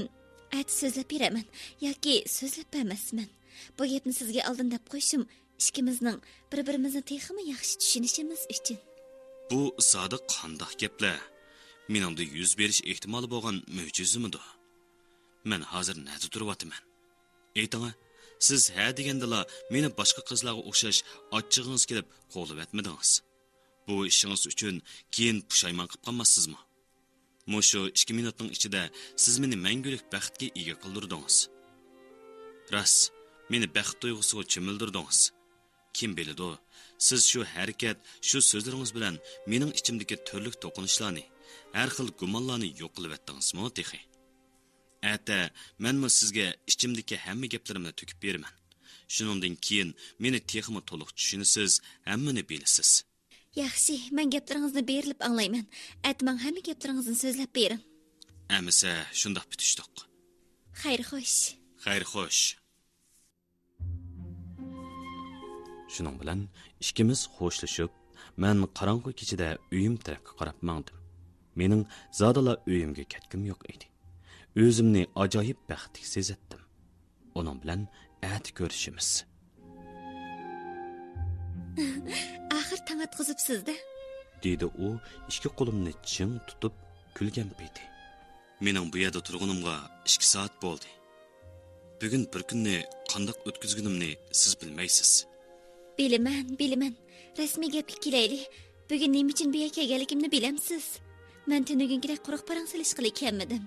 ئەتە سۆزلەپ بېرەرمەن ياكى سۆزلەپ بەرمەسمەن. بۇ گەپنى سىزگە ئالدىن دەپ قويۇشۇم ئىككىمىزنىڭ بىر-بىرىمىزنى تېخىمۇ ياخشى چۈشىنىشىمىز ئۈچۈن. بۇ زادى قانداق گەپلەر؟ مېنىڭدە يۈز بېرىش ئېھتىمالى بولغان مۆجىزىمىدۇ؟ مەن ھازىر نەدە تۇرۇۋاتىمەن؟ ئېيتىڭا، سىز ھە دېگەندىلا مېنى باشقا قىزلارغا ئوخشاش ئاچچىقىڭىز كېلىپ قوغلىۋەتمىدىڭىز. بۇ ئىشىڭىز ئۈچۈن كېيىن پۇشايمان قىلىپ قالماسسىزمۇ؟ مۇشۇ ئىككى مىنۇتنىڭ ئىچىدە سىز مېنى مەڭگۈلۈك بەختكە ئىگە قىلدۇردىڭىز. راست، مېنى بەخت تۇيغۇسىغا چۆمۈلدۈردىڭىز. كىم بىلىدۇ، سىز شۇ ھەرىكەت، شۇ سۆزلىرىڭىز بىلەن مېنىڭ ئىچىمدىكى تۈرلۈك توقۇنۇشلارنى، ھەر خىل گۇمانلارنى يوق قىلىۋەتتىڭىزمۇ تېخى؟ ئەتە مەنمۇ سىزگە ئىچىمدىكى ھەممە گەپلىرىمنى تۆكۈپ بېرىمەن. شۇنىڭدىن كېيىن مېنى تېخىمۇ تولۇق چۈشىنىسىز، ھەممىنى بىلىسىز. ياخشى، مەن گەپلىرىڭىزنى بېرىلىپ ئاڭلايمەن. ئەتە ماڭا ھەممە گەپلىرىڭىزنى سۆزلەپ بېرىڭ. ئەمىسە شۇنداق پۈتۈشتۇق. خەير خوش. خەير خوش. شۇنىڭ بىلەن ئىككىمىز خوشلىشىپ، مەن قاراڭغۇ كېچىدە ئۆيۈم تەرەپكە قاراپ ماڭدىم. مېنىڭ زادىلا ئۆيۈمگە كەتكۈم يوق ئىدى. ئۆزۈمنى ئاجايىپ بەختلىك سېزەتتىم. ئۇنىڭ بىلەن ئەتە كۆرۈشىمىز. ئاخىر تاڭ ئاتقۇزۇپسىز-دە. دېدى ئۇ ئىككى قولۇمنى چىڭ تۇتۇپ كۈلگەن پېتى. مېنىڭ بۇ يەردە تۇرغىنىمغا ئىككى سائەت بولدى. بۈگۈن بىر كۈننى قانداق ئۆتكۈزگىنىمنى سىز بىلمەيسىز. بىلىمەن، بىلىمەن. رەسمىي گەپكە كېلەيلى. بۈگۈن نېمە ئۈچۈن بۇ يەرگە كەلگەنلىكىمنى بىلەمسىز؟ مەن تۈنۈگۈنكىدەك قۇرۇق پاراڭ سېلىشقىلى كەلمىدىم.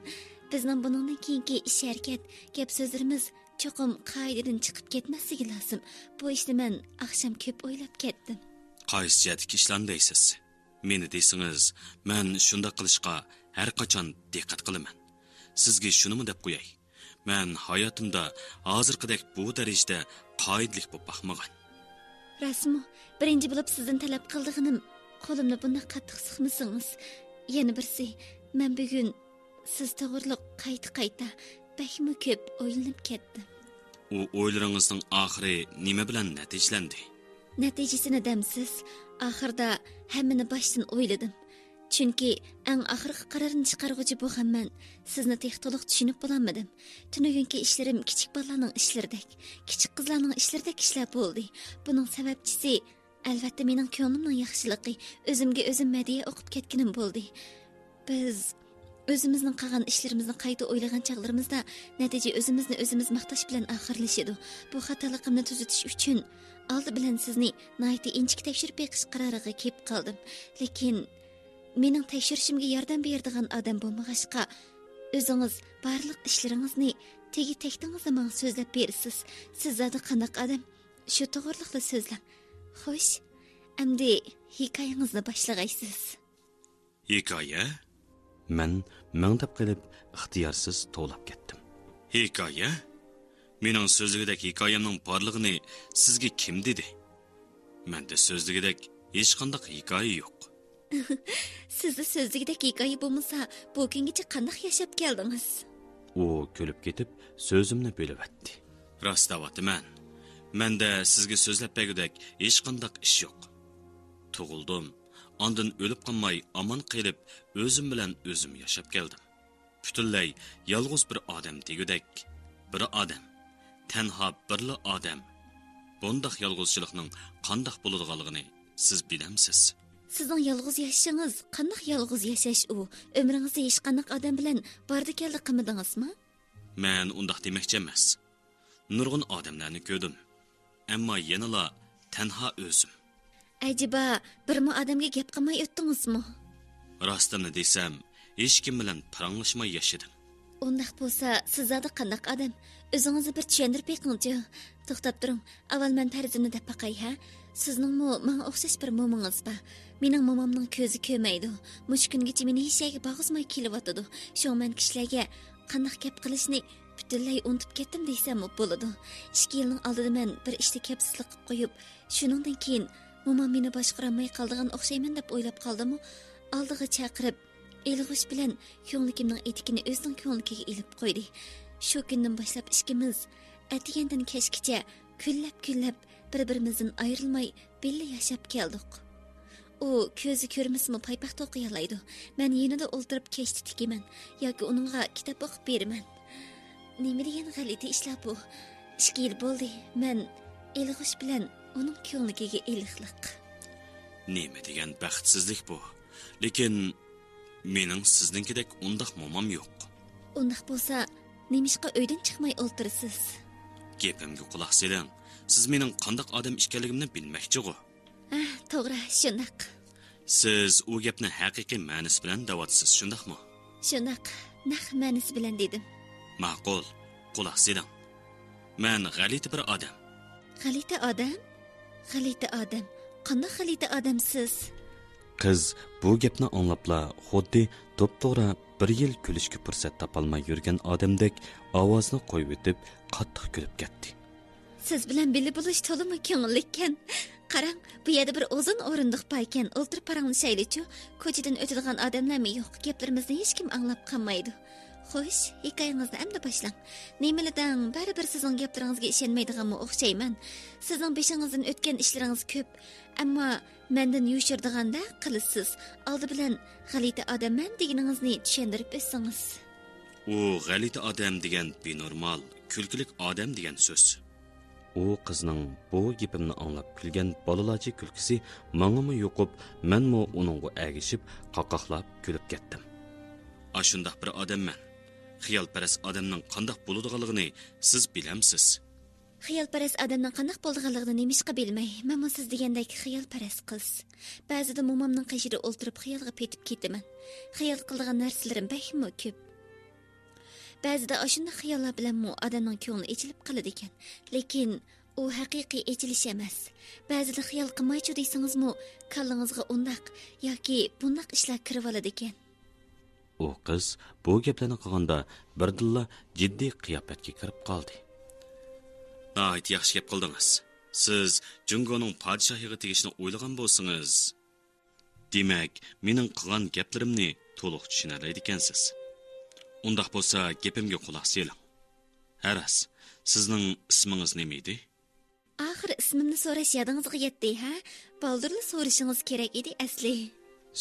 بىزنىڭ بۇنىڭدىن كېيىنكى ئىش ھەرىكەت، گەپ سۆزلىرىمىز چوقۇم قائىدىدىن چىقىپ كەتمەسلىكى لازىم. بۇ ئىشنى مەن ئاخشام كۆپ ئويلاپ كەتتىم. قايسى جەھەتتىكى ئىشلارنى دەيسىز؟ مېنى دېسىڭىز، مەن شۇنداق قىلىشقا ھەر قاچان دىققەت قىلىمەن. سىزگە شۇنىمۇ دەپ قوياي، مەن ھاياتىمدا ھازىرقىدەك بۇ دەرىجىدە قائىدىلىك بولۇپ باقمىغان. راستمۇ؟ بىرىنچى بولۇپ سىزدىن تەلەپ قىلىدىغىنىم، قولۇمنى بۇنداق قاتتىق سىقمىسىڭىز. يەنە بىرسى، مەن بۈگۈن سىز توغرۇلۇق قايتا-قايتا بەكمۇ كۆپ ئويلىنىپ كەتتىم. ئۇ ئويلىرىڭىزنىڭ ئاخىرى نېمە بىلەن نەتىجىلەندى؟ نەتىجىسىنى دەمسىز، ئاخىرىدا ھەممىنى باشتىن ئويلىدىم. چۈنكى ئەڭ ئاخىرقى قارارنى چىقارغۇچى بولغان مەن سىزنى تېخى تولۇق چۈشىنىپ بولالمىدىم. تۈنۈگۈنكى ئىشلىرىم كىچىك بالىلارنىڭ ئىشلىرىدەك، كىچىك قىزلارنىڭ ئىشلىرىدەك ئىشلار بولدى. بۇنىڭ سەۋەبچىسى، ئەلۋەتتە، مېنىڭ كۆڭلۈمنىڭ ياخشىلىقى، ئۆزۈمگە ئۆزۈم مەدھىيە ئوقۇپ كەتكىنىم بولدى. بىز ئۆزىمىزنىڭ قىلغان ئىشلىرىمىزنى قايتا ئويلىغان چاغلىرىمىزدا، نەتىجە ئۆزىمىزنى ئۆزىمىز ماختاش بىلەن ئاخىرلىشىدۇ. بۇ خاتالىقىمنى تۈزىتىش ئۈچۈن، ئالدى بىلەن سىزنى ناھايىتى ئىنچىكە تەكشۈرۈپ بېقىش قارارىغا كېلىپ قالدىم. لېكىن مېنىڭ تەكشۈرۈشۈمگە ياردەم بېرىدىغان ئادەم بولمىغاچقا، ئۆزىڭىز بارلىق ئىشلىرىڭىزنى تېگى تەكتىڭىزلا ماڭا سۆزلەپ بېرىسىز. سىز زادى قانداق ئادەم؟ شۇ توغرىلىقلا سۆزلەڭ. خوش، ئەمدى ھېكايىڭىزنى باشلىغايسىز. ھېكايە؟ مەن مەڭدەپ قېلىپ، ئىختىيارسىز توۋلاپ كەتتىم. ھېكايە؟ مېنىڭ سۆزلىگۈدەك ھېكايەمنىڭ بارلىقىنى سىزگە كىم دېدى؟ مەندە سۆزلىگۈدەك ھېچقانداق ھېكايە يوق. سىزدە سۆزلىگۈدەك ھېكايە بولمىسا، بۇ كۈنگىچە قانداق ياشاپ كەلدىڭىز؟ ئۇ كۈلۈپ كېتىپ، سۆزۈمنى بۆلۈۋەتتى. راست دەۋاتىمەن. مەندە سىزگە سۆزلەپ بەرگۈدەك ھېچقانداق ئىش يوق. تۇغۇلدۇم. ئاندىن ئۆلۈپ قالماي ئامان قېلىپ، ئۆزۈم بىلەن ئۆزۈم ياشاپ كەلدىم. پۈتۈنلەي يالغۇز بىر ئادەم دېگۈدەك. بىر ئادەم. تەنھا بىرلا ئادەم بۇنداق يالغۇزچىلىقنىڭ قانداق بولىدىغانلىقىنى سىز بىلەمسىز؟ سىزنىڭ يالغۇز ياشىشىڭىز قانداق يالغۇز ياشاش ئۇ؟ ئۆمرىڭىزدە ھېچقانداق ئادەم بىلەن باردى كەلدى قىلمىدىڭىزمۇ؟ مەن ئۇنداق دېمەكچى ئەمەس. نۇرغۇن ئادەملەرنى كۆردۈم. ئەمما يەنىلا تەنھا ئۆزۈم. ئەجەبا، بىرمۇ ئادەمگە گەپ قىلماي ئۆتتىڭىزمۇ؟ راستىنى دېسەم، ھېچكىم بىلەن پاراڭلاشماي ياشىدىم. ئۇنداق بولسا، سىز زادى قانداق ئادەم؟ ئۆزىڭىزنى بىر چۈشەندۈرۈپ بېقىڭچۇ. توختاپ تۇرۇڭ، ئاۋۋال مەن پەرىزىمنى دەپ باقاي ھە. سىزنىڭمۇ ماڭا ئوخشاش بىر مومىڭىز بار. مېنىڭ مومامنىڭ كۆزى كۆرمەيدۇ. مۇشۇ كۈنگىچە مېنى ھېچ يەرگە بارغۇزماي كېلىۋاتىدۇ. شۇڭا مەن كىشىلەرگە قانداق گەپ قىلىشنى پۈتۈنلەي ئۇنتۇپ كەتتىم دېسەممۇ بولىدۇ. ئىككى يىلنىڭ ئالدىدا مەن بىر ئىشتا كەپسىزلىك قىلىپ قويۇپ، شۇنىڭدىن كېيىن مومام مېنى باشقۇرالماي قالىدىغان ئوخشايمەن دەپ ئويلاپ قالدىمۇ، ئالدىغا چاقىرىپ، ئېلىغۇچ بىلەن كۆڭلىكىمنىڭ ئېتىكىنى ئۆزىنىڭ كۆڭلىكىگە ئېلىپ قويدى. شۇ كۈندىن باشلاپ ئىككىمىز ئەتىگەندىن كەچكىچە كۈنلەپ-كۈنلەپ بىر-بىرىمىزدىن ئايرىلماي بىللە ياشاپ كەلدۇق. ئۇ كۆزى كۆرمىسىمۇ پايپاق توقۇيالايدۇ. مەن يېنىدا ئولتۇرۇپ كەشتە تىكىمەن ياكى ئۇنىڭغا كىتاب ئوقۇپ بېرىمەن. نېمە دېگەن غەلىتە ئىشلار بۇ؟ ئىككى يىل بولدى، مەن ئېلىغۇچ بىلەن ئۇنىڭ كۆڭلىكىگە ئېلىقلىق. نېمە دېگەن بەختسىزلىك بۇ؟ لېكىن مېنىڭ سىزنىڭكىدەك ئۇنداق مومام يوق. ئۇنداق بولسا، نېمىشقا ئۆيدىن چىقماي ئولتۇرىسىز؟ گېپىمگە قۇلاق سېلىڭ. سىز مېنىڭ قانداق ئادەم ئىكەنلىكىمنى بىلمەكچىغۇ؟ ھە، توغرا، شۇنداق. سىز ئۇ گەپنى ھەقىقىي مەنىسى بىلەن دەۋاتىسىز، شۇنداقمۇ؟ شۇنداق، نەق مەنىسى بىلەن دېدىم. ماقۇل، قۇلاق سېلىڭ. مەن غەلىتە بىر ئادەم. غەلىتە ئادەم؟ غەلىتە ئادەم؟ قانداق غەلىتە ئادەمسىز؟ قىز بۇ گەپنى ئاڭلاپلا خۇددى توپتوغرا بىر يىل كۈلۈشكە پۇرسەت تاپالماي يۈرگەن ئادەمدەك ئاۋازىنى قويۇۋېتىپ قاتتىق كۈلۈپ كەتتى. سىز بىلەن بىللە بولۇش تولىمۇ كۆڭۈللۈككەن. قاراڭ، بۇ يەردە بىر ئۇزۇن ئورۇندۇق باركەن، ئولتۇرۇپ پاراڭلىشايلىچۇ. كوچىدىن ئۆتىدىغان ئادەملەرمۇ يوق، گەپلىرىمىزنى ھېچكىم ئاڭلاپ قالمايدۇ. خوش، ھېكايىڭىزنى ئەمدى باشلاڭ. نېمىلا دەڭ، بەرىبىر سىزنىڭ گەپلىرىڭىزگە ئىشەنمەيدىغانمۇ ئوخشايمەن. سىزنىڭ بېشىڭىزدىن ئۆتكەن ئىشلىرىڭىز كۆپ. ئەمما مەندىن يوشۇرىدىغاندەك قىلىسىز. ئالدى بىلەن غەلىتە ئادەممەن دېگىنىڭىزنى چۈشەندۈرۈپ ئۆتسىڭىز. ئۇ غەلىتە ئادەم دېگەن بىنورمال، كۈلكىلىك ئادەم دېگەن سۆز. ئۇ قىزنىڭ بۇ گېپىمنى ئاڭلاپ كۈلگەن بالىلارچە كۈلكىسى ماڭىمۇ يۇقۇپ، مەنمۇ ئۇنىڭغا ئەگىشىپ قاقاقلاپ كۈلۈپ كەتتىم. ئاشۇنداق بىر ئادەممەن. خىيالپەرەس ئادەمنىڭ قانداق بولىدىغانلىقىنى سىز بىلەمسىز؟ خىيالپەرەس ئادەمنىڭ قانداق بولىدىغانلىقىنى نېمىشقا بىلمەي؟ مەنمۇ سىز دېگەندەك خىيالپەرەس قىز. بەزىدە مومامنىڭ قېشىدا ئولتۇرۇپ خىيالغا پېتىپ كېتىمەن. خىيال قىلىدىغان نەرسىلىرىم بەكمۇ كۆپ. بەزىدە ئاشۇنداق خىياللار بىلەنمۇ ئادەمنىڭ كۆڭلى ئېچىلىپ قالىدىكەن. لېكىن ئۇ ھەقىقىي ئېچىلىش ئەمەس. بەزىدە خىيال قىلمايچۇ دېسىڭىزمۇ، كاللىڭىزغا ئۇنداق ياكى بۇنداق ئىشلار كىرىۋالىدىكەن. ئۇ قىز بۇ گەپلەرنى قىلغاندا بىردىنلا جىددىي قىياپەتكە كىرىپ قالدى. ناھايىتى ياخشى گەپ قىلدىڭىز. سىز جۇڭگونىڭ پادىشاھىغا تېگىشنى ئويلىغان بولسىڭىز، دېمەك، مېنىڭ قىلغان گەپلىرىمنى تولۇق چۈشىنەلەيدىكەنسىز. ئۇنداق بولسا، گېپىمگە قۇلاق سېلىڭ. ھە راست، سىزنىڭ ئىسمىڭىز نېمە ئىدى؟ ئاخىر ئىسمىمنى سوراش يادىڭىزغا يەتتى، ھە؟ بالدۇرلا سورىشىڭىز كېرەك ئىدى ئەسلى.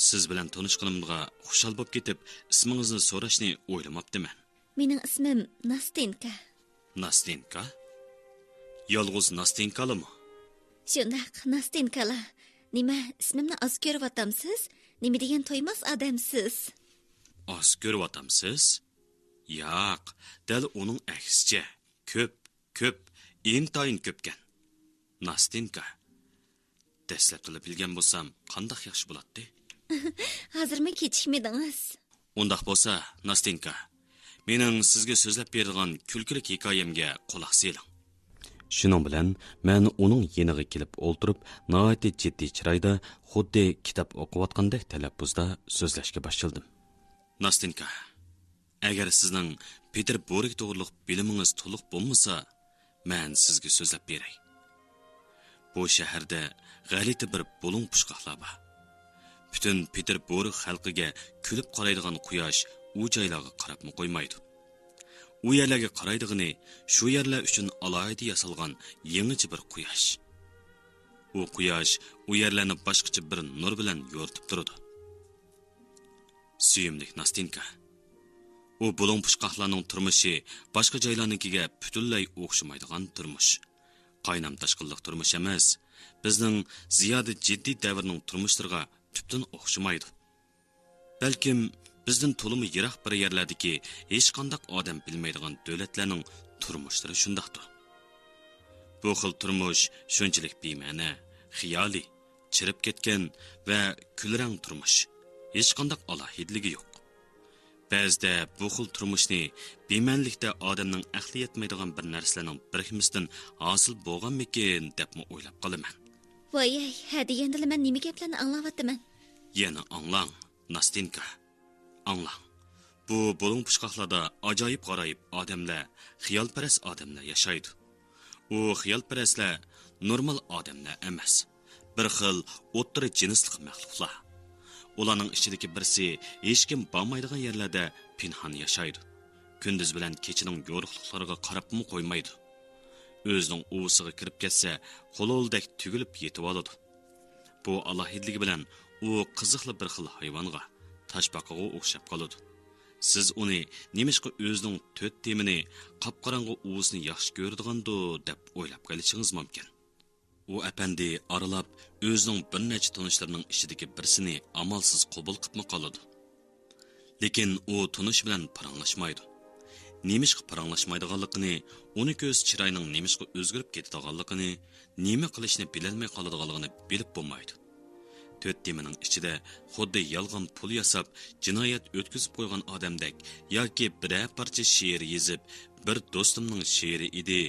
سىز بىلەن تونۇشقىنىمغا خۇشال بولۇپ كېتىپ، ئىسمىڭىزنى سوراشنى ئويلىماپتىمەن. مېنىڭ ئىسمىم ناستېنكا. ناستېنكا؟ يالغۇز ناستېنكالىمۇ؟ شۇنداق، ناستېنكالا. نېمە، ئىسمىمنى ئاز كۆرۈۋاتامسىز؟ نېمە دېگەن تويماس ئادەمسىز؟ ئاز كۆرۈۋاتامسىز؟ ياق، دەل ئۇنىڭ ئەكسىچە. كۆپ، كۆپ، ئىنتايىن كۆپكەن. ناستېنكا. دەسلەپتىلا بىلگەن بولسام، قانداق ياخشى بولاتتى. ھازىرمۇ كېچىكمىدىڭىز. ئۇنداق بولسا، ناستېنكا، مېنىڭ سىزگە سۆزلەپ بېرىدىغان كۈلكىلىك ھېكايەمگە قۇلاق سېلىڭ. شۇنىڭ بىلەن مەن ئۇنىڭ يېنىغا كېلىپ ئولتۇرۇپ، ناھايىتى جىددىي چىرايدا، خۇددى كىتاب ئوقۇۋاتقاندەك تەلەپپۇزدا سۆزلەشكە باشلىدىم. ناستېنكا، ئەگەر سىزنىڭ پېتېربۇرگ توغرۇلۇق بىلىمىڭىز تولۇق بولمىسا، مەن سىزگە سۆزلەپ بېرەي. بۇ شەھەردە غەلىتە بىر بۇلۇڭ پۇچقاقلار بار. پۈتۈن پېتېربۇرگ خەلقىگە كۈلۈپ قارايدىغان قۇياش ئۇ جايلارغا قاراپمۇ قويمايدۇ. ئۇ يەرلەرگە قارايدىغىنى شۇ يەرلەر ئۈچۈن ئالاھىدە ياسالغان يېڭىچە بىر قۇياش. ئۇ قۇياش ئۇ يەرلەرنى باشقىچە بىر نۇر بىلەن يورۇتۇپ تۇرىدۇ. سۆيۈملۈك ناستېنكا، ئۇ بۇلۇڭ-پۇچقاقلارنىڭ تۇرمۇشى باشقا جايلارنىڭكىگە پۈتۈنلەي ئوخشىمايدىغان تۇرمۇش. قاينام-تاشقىنلىق تۇرمۇش ئەمەس، بىزنىڭ زىيادە جىددىي دەۋرنىڭ تۇرمۇشلىرىغا تۈپتىن ئوخشىمايدۇ. بەلكىم بىزدىن تولىمۇ يىراق بىر يەرلەردىكى ھېچقانداق ئادەم بىلمەيدىغان دۆلەتلەرنىڭ تۇرمۇشلىرى شۇنداقتۇر. بۇ خىل تۇرمۇش شۇنچىلىك بىمەنە، خىيالىي، چىرىپ كەتكەن ۋە كۈلرەڭ تۇرمۇش. ھېچقانداق ئالاھىدىلىكى يوق. بەزىدە بۇ خىل تۇرمۇشنى بىمەنىلىكتە ئادەمنىڭ ئەقلى يەتمەيدىغان بىر نەرسىلەرنىڭ بىرىكمىسىدىن ھاسىل بولغانمىكىن دەپمۇ ئويلاپ قالىمەن. ۋاي، ھە دېگەندىلا مەن نېمە گەپلەرنى ئاڭلاۋاتىمەن؟ يەنە ئاڭلاڭ، ناستېنكا. ئاڭلاڭ. بۇ بۇلۇڭ-پۇچقاقلاردا ئاجايىپ-غارايىپ ئادەملەر، خىيالپەرەس ئادەملەر ياشايدۇ. ئۇ خىيالپەرەسلەر نورمال ئادەملەر ئەمەس. بىر خىل ئوتتۇرا جىنسلىق مەخلۇقلار. ئۇلارنىڭ ئىچىدىكى بىرسى ھېچكىم بارمايدىغان يەرلەردە پىنھان ياشايدۇ. كۈندۈز بىلەن كېچىنىڭ يورۇقلۇقلىرىغا قاراپمۇ قويمايدۇ. ئۆزىنىڭ ئۇۋىسىغا كىرىپ كەتسە، قولىدەك تۈگۈلۈپ يېتىۋالىدۇ. بۇ ئالاھىدىلىكى بىلەن ئۇ قىزىقلا بىر خىل ھايۋانغا، تاشپاقىغا ئوخشاپ قالىدۇ. سىز ئۇنى نېمىشقا ئۆزىنىڭ تۆت تېمىنى، قاپقاراڭغۇ ئۇۋىسىنى ياخشى كۆرىدىغاندۇ دەپ ئويلاپ قېلىشىڭىز مۇمكىن. ئۇ ئەپەندى ئارىلاپ ئۆزىنىڭ بىر نەچچە تونۇشلىرىنىڭ ئىچىدىكى بىرسىنى ئامالسىز قوبۇل قىپمۇ قالىدۇ. لېكىن ئۇ تونۇشى بىلەن پاراڭلاشمايدۇ. نېمىشقا پاراڭلاشمايدىغانلىقىنى، ئۇنى كۆز چىرايىنىڭ نېمىشقا ئۆزگىرىپ كېتىدىغانلىقىنى، نېمە قىلىشنى بىلەلمەي قالىدىغانلىقىنى بىلىپ بولمايدۇ. تۆت تېمىنىڭ ئىچىدە خۇددى يالغان پۇل ياساپ، جىنايەت ئۆتكۈزۈپ قويغان ئادەمدەك ياكى بىرەر پارچە شېئىر يېزىپ، بىر دوستۇمنىڭ شېئىرى ئىدى،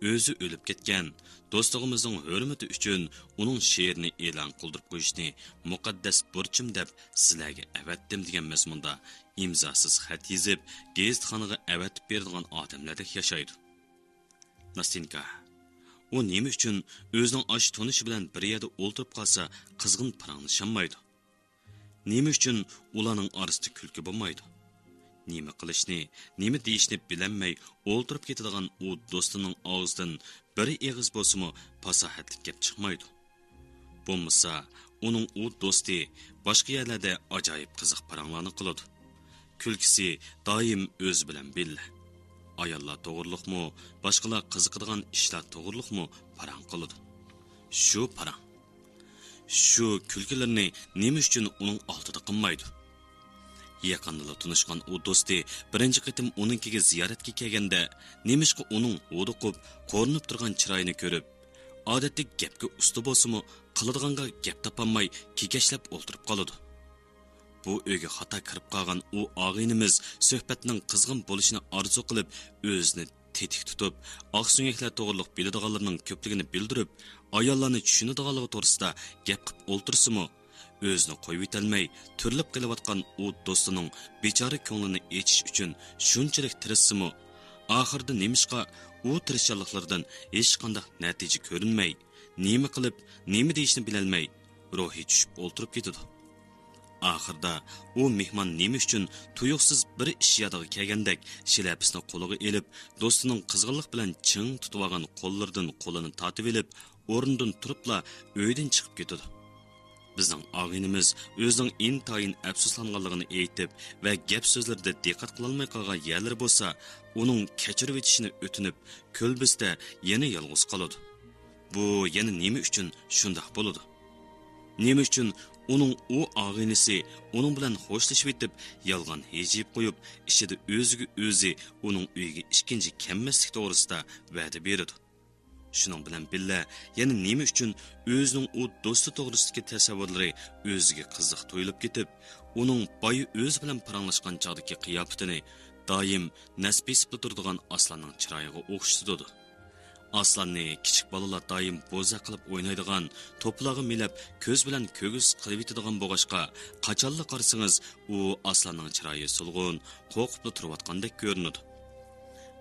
ئۆزى ئۆلۈپ كەتكەن، دوستلۇقىمىزنىڭ ھۆرمىتى ئۈچۈن ئۇنىڭ شېئىرىنى ئېلان قىلدۇرۇپ قويۇشنى مۇقەددەس بۇرچۇم دەپ سىلەرگە ئەۋەتتىم دېگەن مەزمۇندا ئىمزاسىز خەت يېزىپ، گېزىتخانىغا ئەۋەتىپ بېرىدىغان ئادەملەردەك ياشايدۇ. ناستېنكا، ئۇ نېمە ئۈچۈن ئۆزىنىڭ ئاشۇ تونۇشى بىلەن بىر يەردە ئولتۇرۇپ قالسا قىزغىن پاراڭلىشالمايدۇ؟ نېمە ئۈچۈن ئۇلارنىڭ ئارىسىدا كۈلكە بولمايدۇ؟ نېمە قىلىشنى، نېمە دېيىشنى بىلەلمەي ئولتۇرۇپ كېتىدىغان ئۇ دوستىنىڭ ئاغزىدىن بىر ئېغىز بولسىمۇ پاساھەتلىك گەپ چىقمايدۇ. بولمىسا، ئۇنىڭ ئۇ دوستى باشقا يەرلەردە ئاجايىپ قىزىق پاراڭلارنى قىلىدۇ. كۈلكىسى دائىم ئۆزى بىلەن بىللە. ئاياللار توغرۇلۇقمۇ، باشقىلار قىزىقىدىغان ئىشلار توغرۇلۇقمۇ پاراڭ قىلىدۇ. شۇ پاراڭ، شۇ كۈلكىلىرىنى نېمە ئۈچۈن ئۇنىڭ ئالدىدا قىلمايدۇ؟ يېقىندىلا تونۇشقان ئۇ دوستى بىرىنچى قېتىم ئۇنىڭكىگە زىيارەتكە كەلگەندە، نېمىشقا ئۇنىڭ ھودۇقۇپ، قورۇنۇپ تۇرغان چىرايىنى كۆرۈپ، ئادەتتە گەپكە ئۇستا بولسىمۇ، قىلىدىغانغا گەپ تاپالماي، كېكەچلەپ ئولتۇرۇپ قالىدۇ. بۇ ئۆيگە خاتا كىرىپ قالغان ئۇ ئاغىنىمىز سۆھبەتنىڭ قىزغىن بولۇشىنى ئارزۇ قىلىپ، ئۆزىنى تېتىك تۇتۇپ، ئاقسۆڭەكلەر توغرۇلۇق بىلىدىغانلىرىنىڭ كۆپلۈكىنى بىلدۈرۈپ، ئاياللارنى چۈشىنىدىغانلىقى توغرىسىدا گەپ قىپ ئولتۇرسىمۇ، ئۆزىنى قويۇۋېتەلمەي تۈرۈلۈپ قېلىۋاتقان ئۇ دوستىنىڭ بىچارە كۆڭلىنى ئېچىش ئۈچۈن شۇنچىلىك تىرىشسىمۇ، ئاخىرىدا نېمىشقا ئۇ تىرىشچانلىقلىرىدىن ھېچقانداق نەتىجە كۆرۈنمەي، نېمە قىلىپ، نېمە دېيىشنى بىلەلمەي، روھى چۈشۈپ ئولتۇرۇپ كېتىدۇ. ئاخىرىدا ئۇ مېھمان نېمە ئۈچۈن تۇيۇقسىز بىر ئىش يادىغا كەلگەندەك شىلەپىسىنى قولىغا ئېلىپ، دوستىنىڭ قىزغىنلىق بىلەن چىڭ تۇتۇۋالغان قوللىرىدىن قولىنى تارتىۋېلىپ، ئورنىدىن تۇرۇپلا ئۆيدىن چىقىپ كېتىدۇ. بىزنىڭ ئاغىنىمىز ئۆزىنىڭ ئىنتايىن ئەپسۇسلانغانلىقىنى ئېيتىپ ۋە گەپ سۆزلىرىدە دىققەت قىلالماي قالغان يەرلىرى بولسا، ئۇنىڭ كەچۈرۈۋېتىشىنى ئۆتۈنۈپ، كۆلبىستە يەنە يالغۇز قالىدۇ. بۇ يەنە نېمە ئۈچۈن شۇنداق بولىدۇ؟ نېمە ئۈچۈن ئۇنىڭ ئۇ ئاغىنىسى ئۇنىڭ بىلەن خوشلىشىۋېتىپ، يالغان ھىجىيىپ قويۇپ، ئىچىدە ئۆزىگە ئۆزى ئۇنىڭ ئۆيىگە ئىككىنچى كەلمەسلىك توغرىسىدا ۋەدە بېرىدۇ؟ شۇنىڭ بىلەن بىللە، يەنە نېمە ئۈچۈن ئۆزىنىڭ ئۇ دوستى توغرىسىدىكى تەسەۋۋۇرلىرى ئۆزىگە قىزىق تۇيۇلۇپ كېتىپ، ئۇنىڭ بايا ئۆزى بىلەن پاراڭلاشقان چاغدىكى قىياپىتىنى دائىم نەسپىسىپلا تۇرىدىغان ئاسلاننىڭ چىرايىغا ئوخشىتىدۇ؟ ئاسلاننى كىچىك بالىلار دائىم بوزەك قىلىپ ئوينايدىغان، توپىلارغا مىلەپ كۆز بىلەن كۆرگۈسىز قىلىۋېتىدىغان بولغاچقا، قاچانلا قارىسىڭىز، ئۇ ئاسلاننىڭ چىرايى سولغۇن، قورقۇپلا تۇرۇۋاتقاندەك كۆرۈنىدۇ.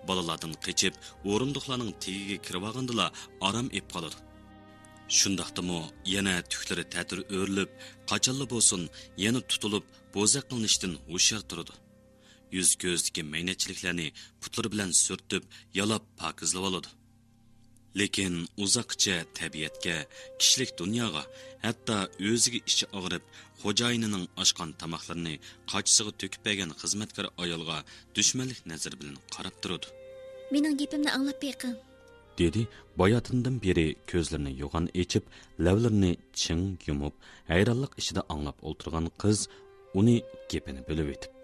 بالىلاردىن قېچىپ، ئورۇندۇقلارنىڭ تېگىگە كىرىۋالغاندىلا ئارام ئېلىپ قالىدۇ. شۇنداقتىمۇ يەنە تۈكلىرى تەتۈر ئۆرۈلۈپ، قاچانلا بولسۇن يەنە تۇتۇلۇپ، بوزەك قىلىنىشتىن ھوشيار تۇرىدۇ. يۈز-كۆزىدىكى مەينەتچىلىكلەرنى پۇتلىرى بىلەن سۈرتۈپ، يالاپ پاكىزلىۋالىدۇ. لېكىن ئۇزاققىچە تەبىئەتكە، كىشىلىك دۇنياغا، ھەتتا ئۆزىگە ئىچى ئاغرىپ، خوجايىنىنىڭ ئاشقان تاماقلىرىنى قاچىسىغا تۆكۈپ بەرگەن خىزمەتكار ئايالغا دۈشمەنلىك نەزىرى بىلەن قاراپ تۇرىدۇ. مېنىڭ گېپىمنى ئاڭلاپ بېقىڭ. دېدى باياتىندىن بېرى كۆزلىرىنى يوغان ئېچىپ، لەۋلىرىنى چىڭ يۇمۇپ، ھەيرانلىق ئىچىدە ئاڭلاپ ئولتۇرغان قىز ئۇنى گېپىنى بۆلۈۋېتىپ.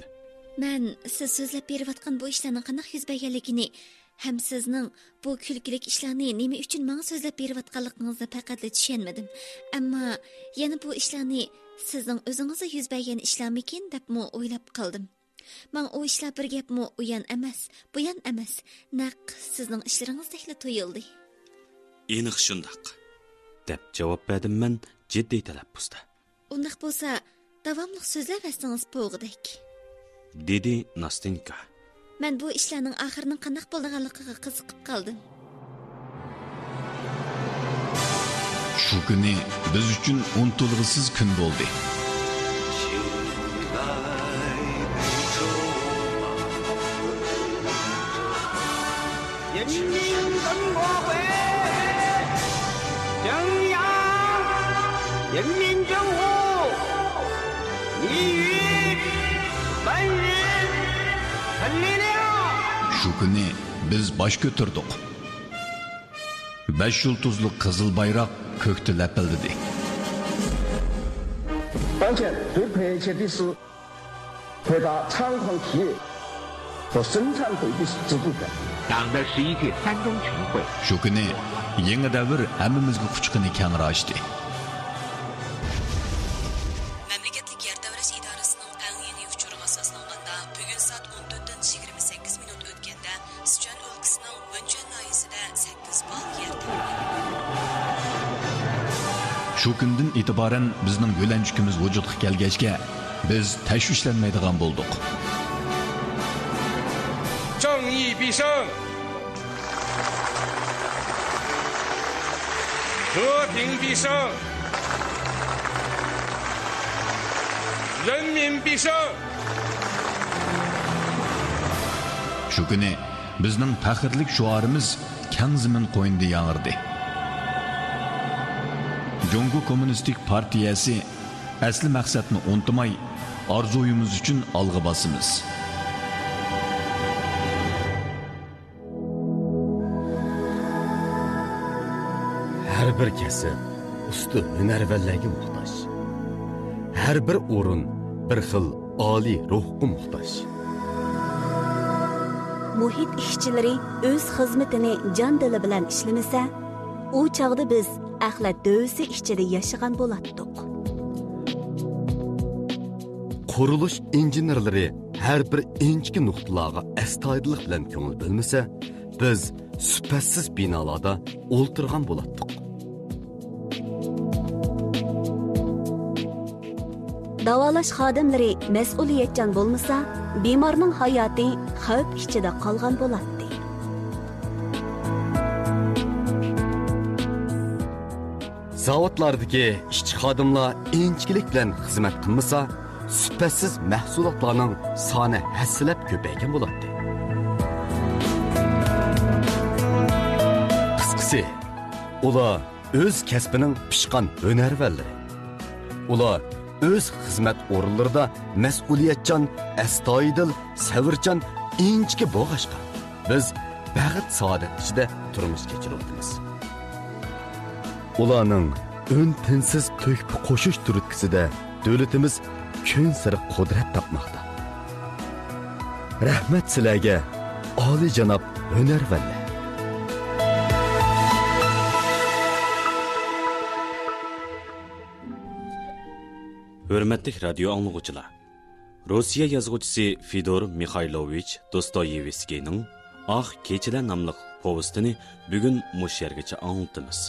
مەن سىز سۆزلەپ بېرىۋاتقان بۇ ئىشلارنىڭ قانداق يۈز بەرگەنلىكىنى ھەم سىزنىڭ بۇ كۈلكىلىك ئىشلارنى نېمە ئۈچۈن ماڭا سۆزلەپ بېرىۋاتقانلىقىڭىزنى پەقەتلا چۈشەنمىدىم. ئەمما يەنە بۇ ئىشلارنى سىزنىڭ ئۆزىڭىزگە يۈز بەرگەن ئىشلارمىكىن دەپمۇ ئويلاپ قالدىم. ماڭا ئۇ ئىشلار بىر گەپمۇ ئۇيان ئەمەس، بۇيان ئەمەس، نەق سىزنىڭ ئىشلىرىڭىزدەكلا تۇيۇلدى. ئېنىق شۇنداق، دەپ جاۋاب بەردىم مەن جىددىي تەلەپپۇزدا. ئۇنداق بولسا، داۋاملىق سۆزلەۋەرسىڭىز بولغۇدەك. دېدى ناستېنكا. مەن بۇ ئىشلارنىڭ ئاخىرىنىڭ قانداق بولىدىغانلىقىغا قىزىقىپ قالدىم. شۇ كۈنى بىز ئۈچۈن ئۇنتۇلغۇسىز كۈن بولدى. شۇ كۈنى بىز باش كۆتۈردۇق. بەش يۇلتۇزلۇق قىزىل بايراق كۆكتە لەپىلدىدى. 当前最迫切的是回答猖狂企业和生产队的制度的。党的十一届三中全会。 شۇ كۈنى يېڭى دەۋر ھەممىمىزگە قۇچىقىنى كەڭرى ئاچتى. مەملىكەتلىك يەر تەۋرەش ئىدارىسىنىڭ ئەڭ يېڭى ئۇچۇرىغا ئاساسلانغاندا، بۈگۈن سائەت ئون تۆتتىن يىگىرمە سەككىز مىنۇت ئۆتكەندە، سىچۈەن ئۆلكىسىنىڭ ۋېنچۈەن ناھىيەسىدە سەككىز بال يەر تەۋرىدى. شۇ كۈندىن ئېتىبارەن بىزنىڭ يۆلەنچۈكىمىز ۋۇجۇدقا كەلگەچكە، بىز تەشۋىشلەنمەيدىغان بولدۇق. 正义必胜！ 和平必胜！人民必胜！ شۇ كۈنى بىزنىڭ پەخىرلىك شوئارىمىز كەڭ زېمىن قوينىدا ياڭرىدى. جۇڭگو كوممۇنىستىك پارتىيەسى ئەسلى مەقسەتنى ئۇنتۇماي، ئارزۇيىمىز ئۈچۈن ئالغا باسىمىز. ھەر بىر كەسىپ ئۇستا ھۈنەرۋەنلەرگە موھتاج. ھەر بىر ئورۇن بىر خىل ئالىي روھقا موھتاج. مۇھىت ئىشچىلىرى ئۆز خىزمىتىنى جان-دىلى بىلەن ئىشلىمىسە، ئۇ چاغدا بىز ئەخلەت دۆۋىسى ئىچىدە ياشىغان بولاتتۇق. قۇرۇلۇش ئىنژېنېرلىرى ھەر بىر ئىنچىكە نۇقتىلارغا ئەستايىدىللىق بىلەن كۆڭۈل بۆلمىسە، بىز سۈپەتسىز بىنالاردا ئولتۇرغان بولاتتۇق. داۋالاش خادىملىرى مەسئۇلىيەتچان بولمىسا، بىمارنىڭ ھاياتى خەۋپ ئىچىدە قالغان بولاتتى. زاۋۇتلاردىكى ئىشچى خادىملار ئىنچىكىلىك بىلەن خىزمەت قىلمىسا، سۈپەتسىز مەھسۇلاتلارنىڭ سانى ھەسسىلەپ كۆپەيگەن بولاتتى. قىسقىسى، ئۇلار ئۆز كەسپىنىڭ پىشقان ھۈنەرۋەنلىرى. ئۇلار ئۆز خىزمەت ئورۇنلىرىدا مەسئۇلىيەتچان، ئەستايىدىل، سەۋرچان، ئىنچىكە بولغاچقا، بىز بەخت-سائادەت ئىچىدە تۇرمۇش كەچۈرۈۋاتىمىز. ئۇلارنىڭ ئۈن-تىنسىز تۆھپە قوشۇش تۈرتكىسىدە دۆلىتىمىز كۈنسېرى قۇدرەت تاپماقتا. رەھمەت سىلەرگە، ئالىيجاناب ھۈنەرۋەنلەر! ھۆرمەتلىك رادىيو ئاڭلىغۇچىلار! روسىيە يازغۇچىسى فېدور مىخايلوۋىچ دوستويېۋسكىينىڭ ئاق كېچىلەر ناملىق پوۋېستىنى بۈگۈن مۇشۇ يەرگىچە ئاڭلىتىمىز.